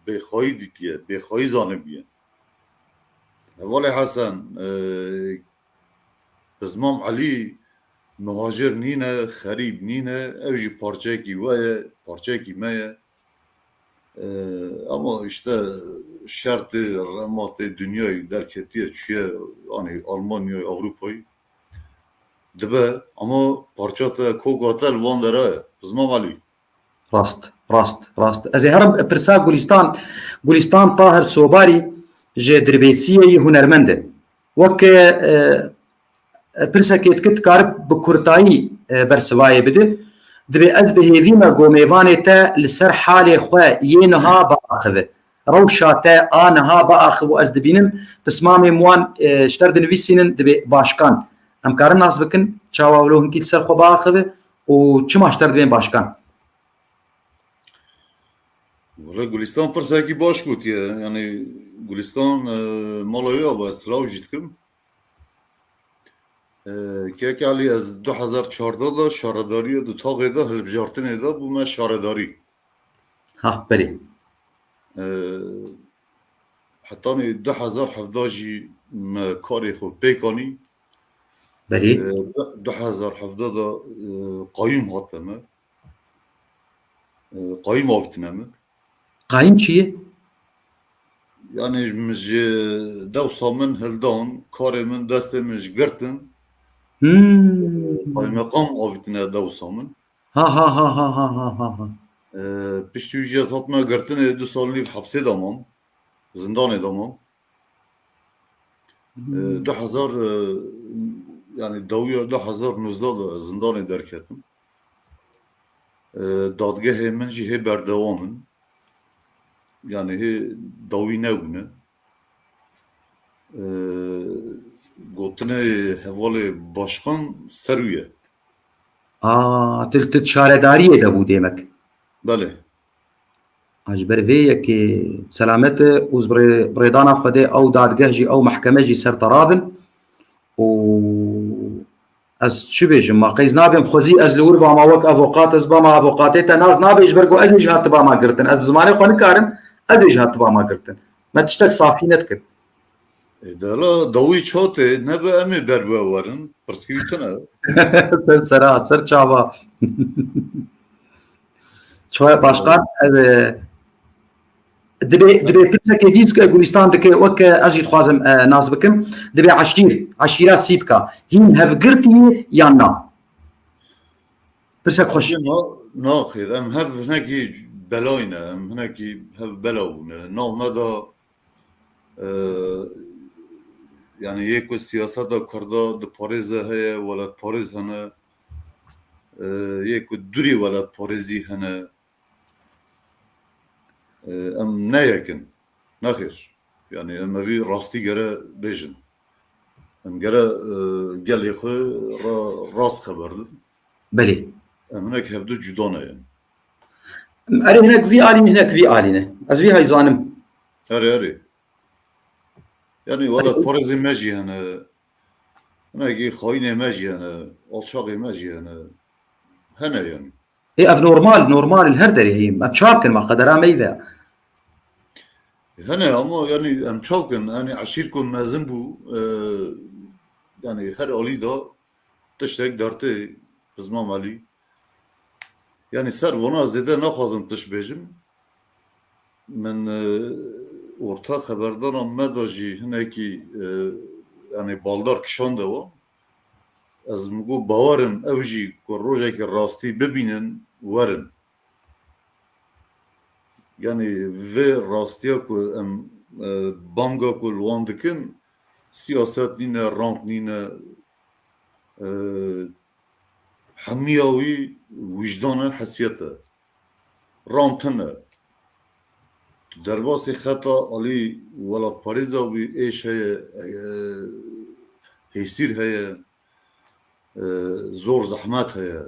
bêxayî dîtiye, bêxayî zanibiye. Hevalê Hesen, e, Bizmam Elî muhacir nîne, xerîb nîne, ew jî parçeyekî we ye, parçeyekî me ye. E, ama işte şertê, rematê dinyayê derketiye, çûye, anî Almanyayê, Ewropayê. Dibe, ama parça te, koka te li van dera ye. Bizmam Elî. Rast, rast, rast. Ez ê herim pirsa Gulîstan, Gulîstan Tahir Sobarî ji Dirbêsiyê yî hunermend e. Weke, e, pirsekê dikir dikarib bi kurtayî, e, bersivayê bide. Dibê ez bi hêvî me ku mêvanê te li ser halê xwe yê niha biaxive. Rewşa te a niha biaxiv û ez dibînim pismamên wan, e, ji te re dinivîsînin, dibê başkan. Em karin nas bikin çawa wilo hinkî li ser xwe biaxive û çima ji te re dibên başkan? Wele Gulistan pirsekî baş gotiye. Yanî Gulistan, e, mala wî ava, ez silav jî dikim. E, Kek Elî, ez du hezar çardeh de şaredariyê di taxê de hilbijartinê de bûme şaredarî. Ha, belê. E, hetanî du hezar hevdeh jî me karê xwe pêk anî. Belê. E, du hezar hevdeh de, e, qayûm hate me. E, qayûm avitine me. Qayûm çi ye? Yani min ji dewsa min hildan, karê min destê min ji girtin. Hmm. Qaymeqam avitine dewsa min. Ha, ha, ha, ha, ha, ha, ha, ha. E, piştî wî jî ez hatime girtinê, du sal û nîv hepsê de mam. Zindanê de mam. Hmm. E, du hezar, e, yani dawiya du hezar nûzdeh de zindanê derketim. E, dadgehê min jî hê berdewam in. Yani hê dawî nebûne. E, gotinê hevalê başkan ser wî ye. A, tu, tu şaredariyê de bû demek. Belê. A, ji ber vê yekê selamet e û ji birê-, birêdana Xwedê ew dadgeh jî, ew mehkeme jî ser te rabin. Û ez çi bêjim, ma qey ez nabêm xwezî ez li wir bama wek avokat, ez bama avokatê te nas nabe, ji ber ku ez ê ji hatibama girtin. Ez bi zimanê xwe nikarim, ez ê ji hatibama girtin. Me tiştek safî nedikin. E, dela dawî çotê nebe em ê ber we werin. Pirsgirî tune. Ser sera, ser çava. Çoya başkan, e, dibê, dibê pirsekê dî zike Gulistan dike, wek ez jî dixwazim, e, nas bikim. Dibê eşîr, eşîra Sîpka hîn hevgirtî yan na? Pirsek xweş. Na, naxêr, em hev hinekî belayne, em hinekî hev bela bûne. Nav me da Ee, yani yê ku siyaseta Kurda diparêze heye, welatparêz hene, ee, yê ku dûrî welatparêzî hene. Ee, em ne yek in. Nexêr. Yani em evî rastî gere bêjin. Em gere, ee, gelê xwe ra-, rast xeber din. Belê. Em hinek hevdu cuda ne yani. Erê hinek vî alî ne, hinek vî alî ne. Ez vî hay zanim. Erê, erê. Yani welatparêzê me jî hene. Hinekî xayînê me jî hene. Alçaxê me jî hene. Hene yani. Ê, ev normal, normal in her derê heyî. Em çav kin, ma qedera me yî ve. Hene ama yani em çav kin. Yani eşîr ku mezin bû, e, yani her alî da tiştek dertê Pizma Melî. Yani ser vana zêde naxwazim tişt bêjim. Min, e, orta xeberdana me de jî hinekî, e, yani baldar kişande wa. Ez min got bawer im ew jî ku rojekê rastî bibînin werin. Yani vê rastiya ku em, e, banga ku li wan dikin, siyaset nîne, rant nîne, e, hemiya wî wijdan e, hesiyet e. Rant tune. Tu derbasî xeta alî welatparêza wî êş heye, e, hêsîr heye, e, zor zehmet heye.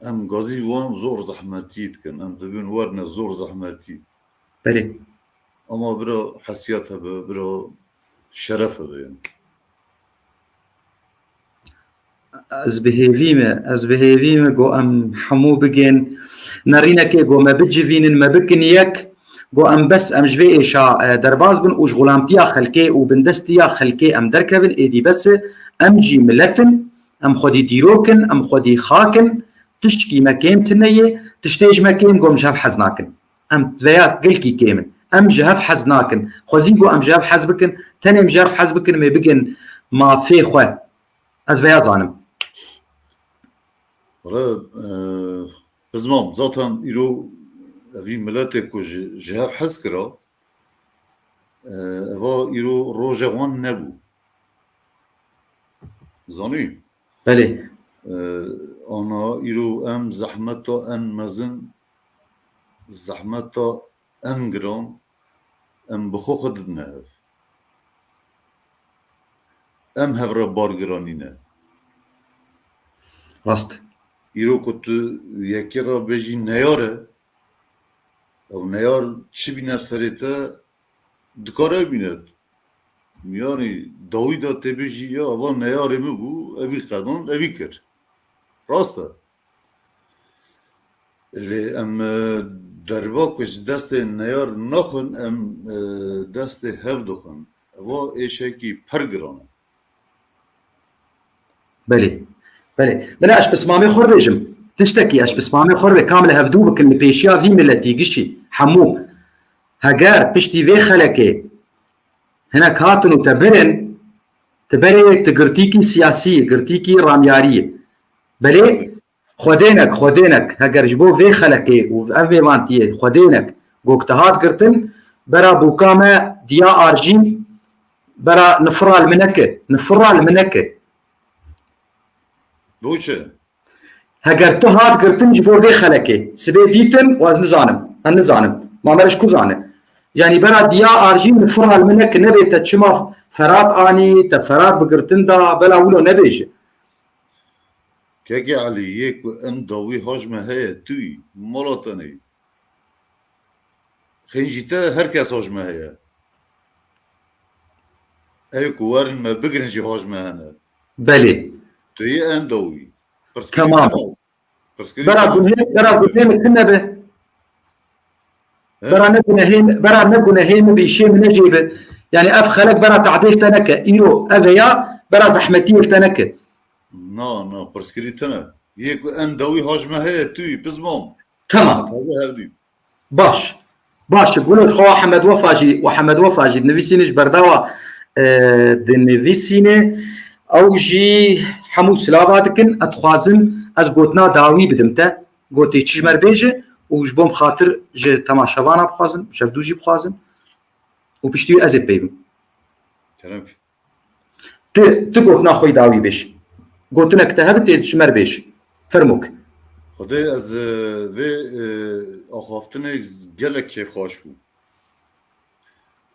Em gazî wan zor zehmetî dikin. Em dibin werne zor zehmetî. Belê. Ama bira hesiyet hebe, bira şeref hebe yani. Ez bi hêvî me, ez bi hêvî me, go em hemû bigên nerînekê, go me bicivînin, me bikin yek, go em bes, em ji vê êşa, e, derbas bin û ji xulamtiya xelkê û bindestiya xelkê em derkevin, êdî bes e, em jî milet in, em xwedî dîrok in, em xwedî xak in, tiştkî me kêm tune ye, tiştê ji me kêm go em ji hev hez nakin. Em veya gelkî kêm in. Em ji hev hez nakin. Xwezî go em ji hev hez bikin, tenê em ji hev hez bikin, em ê bigin mafê xwe. Ez veya zanim. Wala, e, bizmam, zaten îro evî miletê ku ji, ji hev hez kira, e, eva îro roja wan nebû. Zanî? Belê. E, ana îro em zehmeta en mezin, zehmeta en giran, em bi xwe xwe didine hev. Em hev re bar giranîne. Rast. Îro ku tu yekê re bêjî neyar e, ew neyar çi bîne serê te, dikare bîne. Yanî dawî de tê bêjî ya eva neyarê min bû, evî qedan, evî kir. Rast e. Lê em, e, derba ku ji destê neyar naxwin, em, e, destê hev dixwin. Eva êşekî pir giran e. Belê. Belê. Bila ez pismamê xwe bêjim. Tiştekî ez pismamê xwe bê kamil hevdû bikin li pêşiya vî miletî gişî hemû. Heger piştî vê xelekê hinek hatin û te birin, ti berê tu girtîkî siyasî yî, girtîkî ramyarî yî. Belê xwedênek, xwedênek, heger ji bo vê xelekê û ev mêvantiyê xwedênek gok te hat girtin, bera bûka me diya arjîn, bera nifira li min neke, nifira li min neke. Bo çi? Heger tu hat girtin ji bo vê xelekê, sibê dîtin û ez nizanim, em nizanim. Ma me ji ku zane? Yanî bera diya arjî min fir hal min neke, nebê te çima Ferat anî, te Ferat bi girtin da, bela wilo nebêje. Kekê Elî, yê ku em dawî haj me heye, tu yî, mala te neyî. Xêncî te her kes haj me heye. Ew ku werin me bigirin jî haj me hene. Belê. Tu yê em dawî. Pirsgirî Tamam. tune. Pirsgirî Bera tune. gunê, bera gunê min tune be. He? Bera ne gunehê, bera ne gunehê min be, îşê min ne jê be. Yani ev xelek bera tadêl te neke. Îro ev ya bera zehmetî te neke. Na, na, pirsgirî tune. Yê ku em dawî haj me heye, tu yî, pizmam. Tamam. Taze hevdî. Baş. Baş. Gulê xwe Hemed Wefa jî, we Hemed Wefa jî dinivîsîne ji berdawa, e, dinivîsîne. Ew jî hemû silava dikin. Ez dixwazim ez gotina dawî bidim te. Gotê çi ji me re bêje û ji bo min xatir ji temaşevana bixwazim, ji hevdû jî bixwazim. Û piştî wî ez ê peyvim. Kerem. Tu, tu gotina xwe yî dawî bêj. Gotinek te hebe tê ji me re bêj. Fermok. Xwedê ez, e, vê, e, axaftinê gelek kêfxweş bû.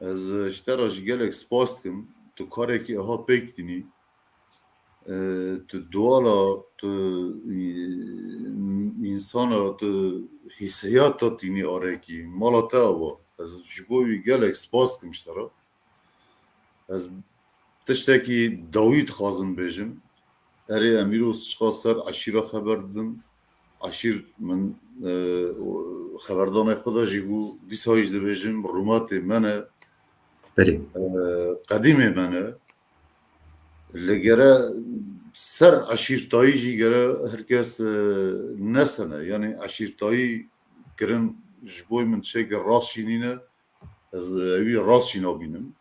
Ez, e, ji te re jî gelek spas dikim. Tu karekî aha pêk tînî. E, tu duala, tu, e, însana, tu hîsiyata tînî arekî. Mala te ava. Ez ji bo wî gelek spas dikim ji te re. Ez tiştekî dawî dixwazim bêjim. Erê, em îro çiqas ser eşîra xeber didin. Eşîr min, e, xeberdanê xwe de jî bû, dîsa jî dibêjim, rûmetê me ne. Belê. E, qedîmê me ne. Li gere ser eşîrtayî jî gere her kes, e, nesene. Yanî eşîrtayî kirin ji bo min tiştekî rast jî nîne. Ez, e, wî rast jî nabînim.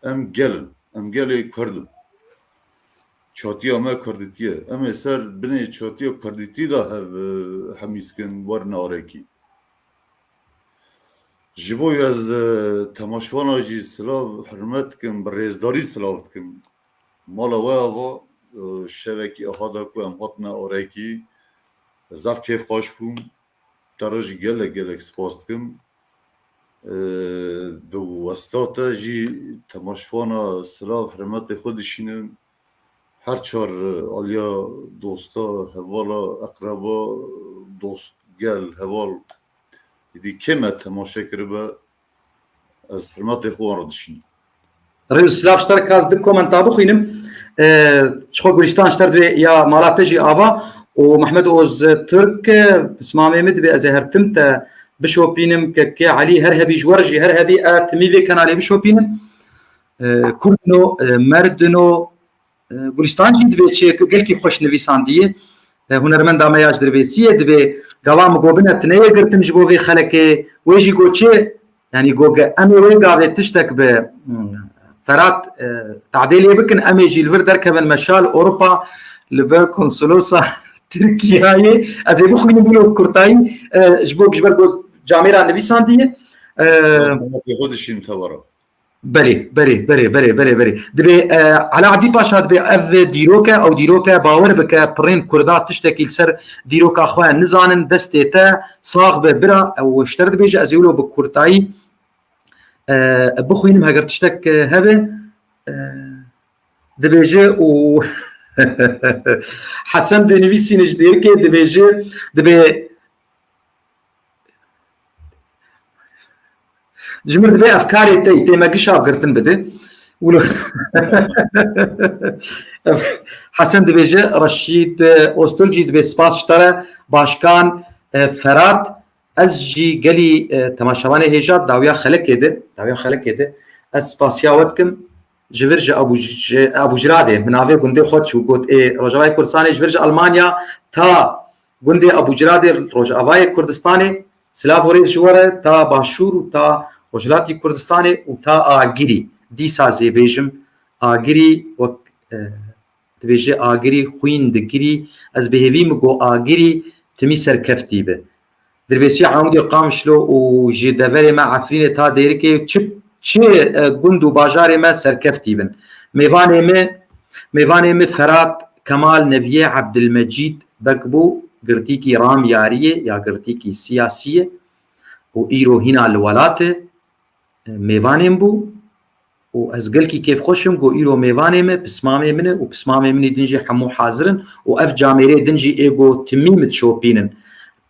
Em gel in. Em gelê Kurd in. Çatiya me Kurdîtî ye. Em ê ser binê çatiya Kurdîtî de hev, e, hemîz kin, werin arekî. Ji bo ez, e, temaşvana jî silav, hurmet dikim, bi rêzdarî silav dikim. Mala we ava, e, şevekî aha de ku em hatine arekî, zaf kêfxweş bûm. Te re jî gelek, gelek spas dikim. Ee, bi westa te jî temaşvana silav, hurmetê xwe dişînim. Her çar, e, aliya dosta, hevala, eqreba, dost, gel, heval, êdî kê me temaşe kiribe, ez hurmetê xwe wan re dişînim. Rêz û silav ji te re, ka ez du komenta bixwînim. Ee, çixwe Gulîstan ji te re divê ya mala te jî ava û Mehmet Oz Türk, e, pismamê min dibê ez ê her tim te bişopînim, kekê Elî her hebî ji we re jî her hebî, e, timî vê kenalê bişopînim. E, Kurdino, e, Merdino, e, Gulîstan jî dibê çi gelkî xweş nivîsandiye. E, hunermenda me ya ji Dirbêsiyê dibê gava min got bine, tu neyê girtin ji bo vê xelekê, wê jî got çi? Yanî got, em ê wê gavê tiştek bi, hmm, Ferat, e, tadê lê bikin, em ê jî li vir derkevin meşal Ewropa li ber konsolosa Tirkiyeyê. Ez ê bixwînim wilo kurtayî, e, ji bo ji ber got camêra nivîsandiye. E, Xwe dişîn tevara. Belê, belê, belê, belê, belê, belê. Dibê, e, Ala Ebdî Paşa dibê ev dîrok e, ew dîrok e, bawer bike, pirên Kurda tiştekî li ser dîroka xwe nizanin, destê te sax be bira, ew ji te re dibêje, ez ê wilo bi kurtayî, e, bixwînim, heger tiştek, e, hebe, e, dibêje û Hesen dê nivîsîne ji dêrikê dibêje, dibê Ji min dibê ev karê te yî, tê me gişa girtin bide. Wilo Hesen dibêje, Reşîd, e, Ozturk jî dibê spas ji te re, Başkan, e, Ferat, ez jî gelî, e, temaşevanê hêja dawiya xelekê de, dawiya xelekê de, ez spasiya we dikim. ji vir ji Abu, ji Abujiradê, min navê gundê xwe çû, got, ê, Rojavayê Kurdistanê, ji vir ji Almanya ta gundê Abujiradê Rojavayê Kurdistanê, silav û rêz ji we re, ta Başûr û ta Rojhilatî Kurdistanê û ta Agirî. Dîsa zê bêjim, Agirî wek, e, dibêje, Agirî xwîn digirî, ez bi hêvî min got, Agirî timî serkeftî bi. Dirbêsî Amûdê, Qamişlo û ji deverê me Efrînê ta Dêrikê çi, çi, e, gund û bajarê me serkeftî bin. Mêvanê me, mêvanê me Ferat Kemal Neviyê Ebdilmecîd Beg bû, girtîkî ramyariyê ya girtîkî siyasî ye û îro hîna li welat e. Mêvanên bû û ez gelkî kêfxweş im ku îro mêvanê me pismamê min e û pismamê min ê din jî hemû hazir in û ev camêrê din jî ê ku timî min dişopînin.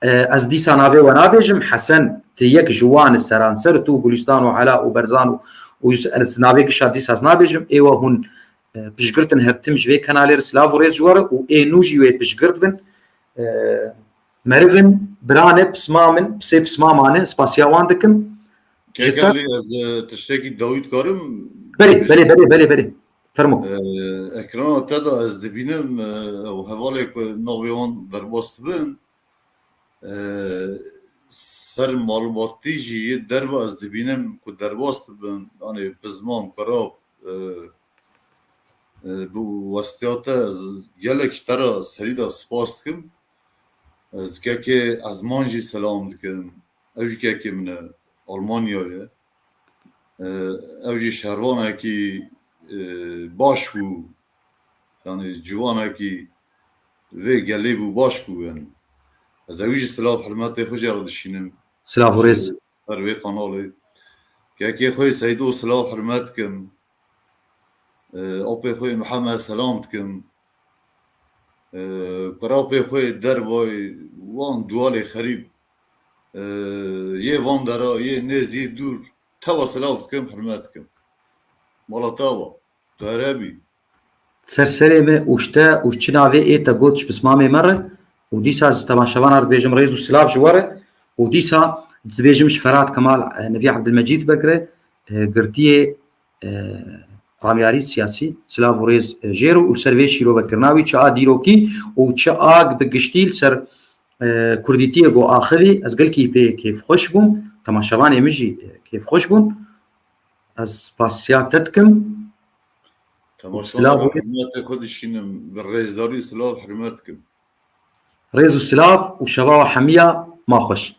E, ez dîsa navê we nabêjim, Hesen, tu yek ji wan i seranser, tu û Gulîstan û Ela û Berzan û, û Yus-, ez navê gişa dîsa ez nabêjim, ê we hûn, e, piştgirtin, her tim ji vê kenalê re silav û rêz ji we re û ê nû jî wê piştgirt bin. E, Meriv in, bira ne, pisma min, pisê pisma mane, spasiya wan dikim. Ji te Kekali, ez, e, tiştekî dawî dikarim? Belê, belê, belê, belê, belê. Fermo. E, ekrana te de ez dibînim, e, ew hevalê ku navê wan derbas dibin, e, ser malbatî jî yê derve ez dibînim ku derbas dibin, yanî pizman, kirab, e, e, bi westiya te ez gelek ji te re serî de spas dikim. Ez kekê Ezman jî selam dikim. Ew jî kekê min e, Almanya ye. E, ew jî şervanekî, e, baş bû. Yanî ciwanekî vê gelê bû, baş bû yanî. Ez ew jî silav hurmetê xwe jê re dişînim. Silav û rêz. Her vê kanalê. Kekê xwe Seydo silav hurmet dikim. E, apê xwe Mihemed selam dikim. E, kurapê xwe dervayê wan dualê xerîb, e, yê van dera, yê nêz, yê dûr, teva silav dikim, hurmet dikim. Mala te ava, tu here bî. Ser serê me û ji te û çi navê ê te got ji pismamê me re û dîsa ji temaşevana re dibêjim rêz û silav ji we re û dîsa dibêjim ji Ferhat Kemal, e, Nevî Ebdilmecîd Beg re, e, girtiyê, e, ramyarî siyasî, silav û rêz, e, jê re û li ser vê şîrovekirina wî çi a dîrokî û çi a bi giştî li ser, e, kurdîtiyê ku axivî, ez gelkî pê kêfxweş bûm, temaşevanê min jî, e, kêfxweş bûn. Ez spasiya te dikim. Temaşevan, silav û rêz. Hurmetê xwe dişînim, bi rêzdarî silav hurmet dikim. Rêz û silav û şeva we hemiya ma xweş.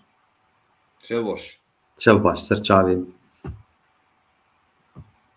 Şev baş. Şev baş, ser çavên.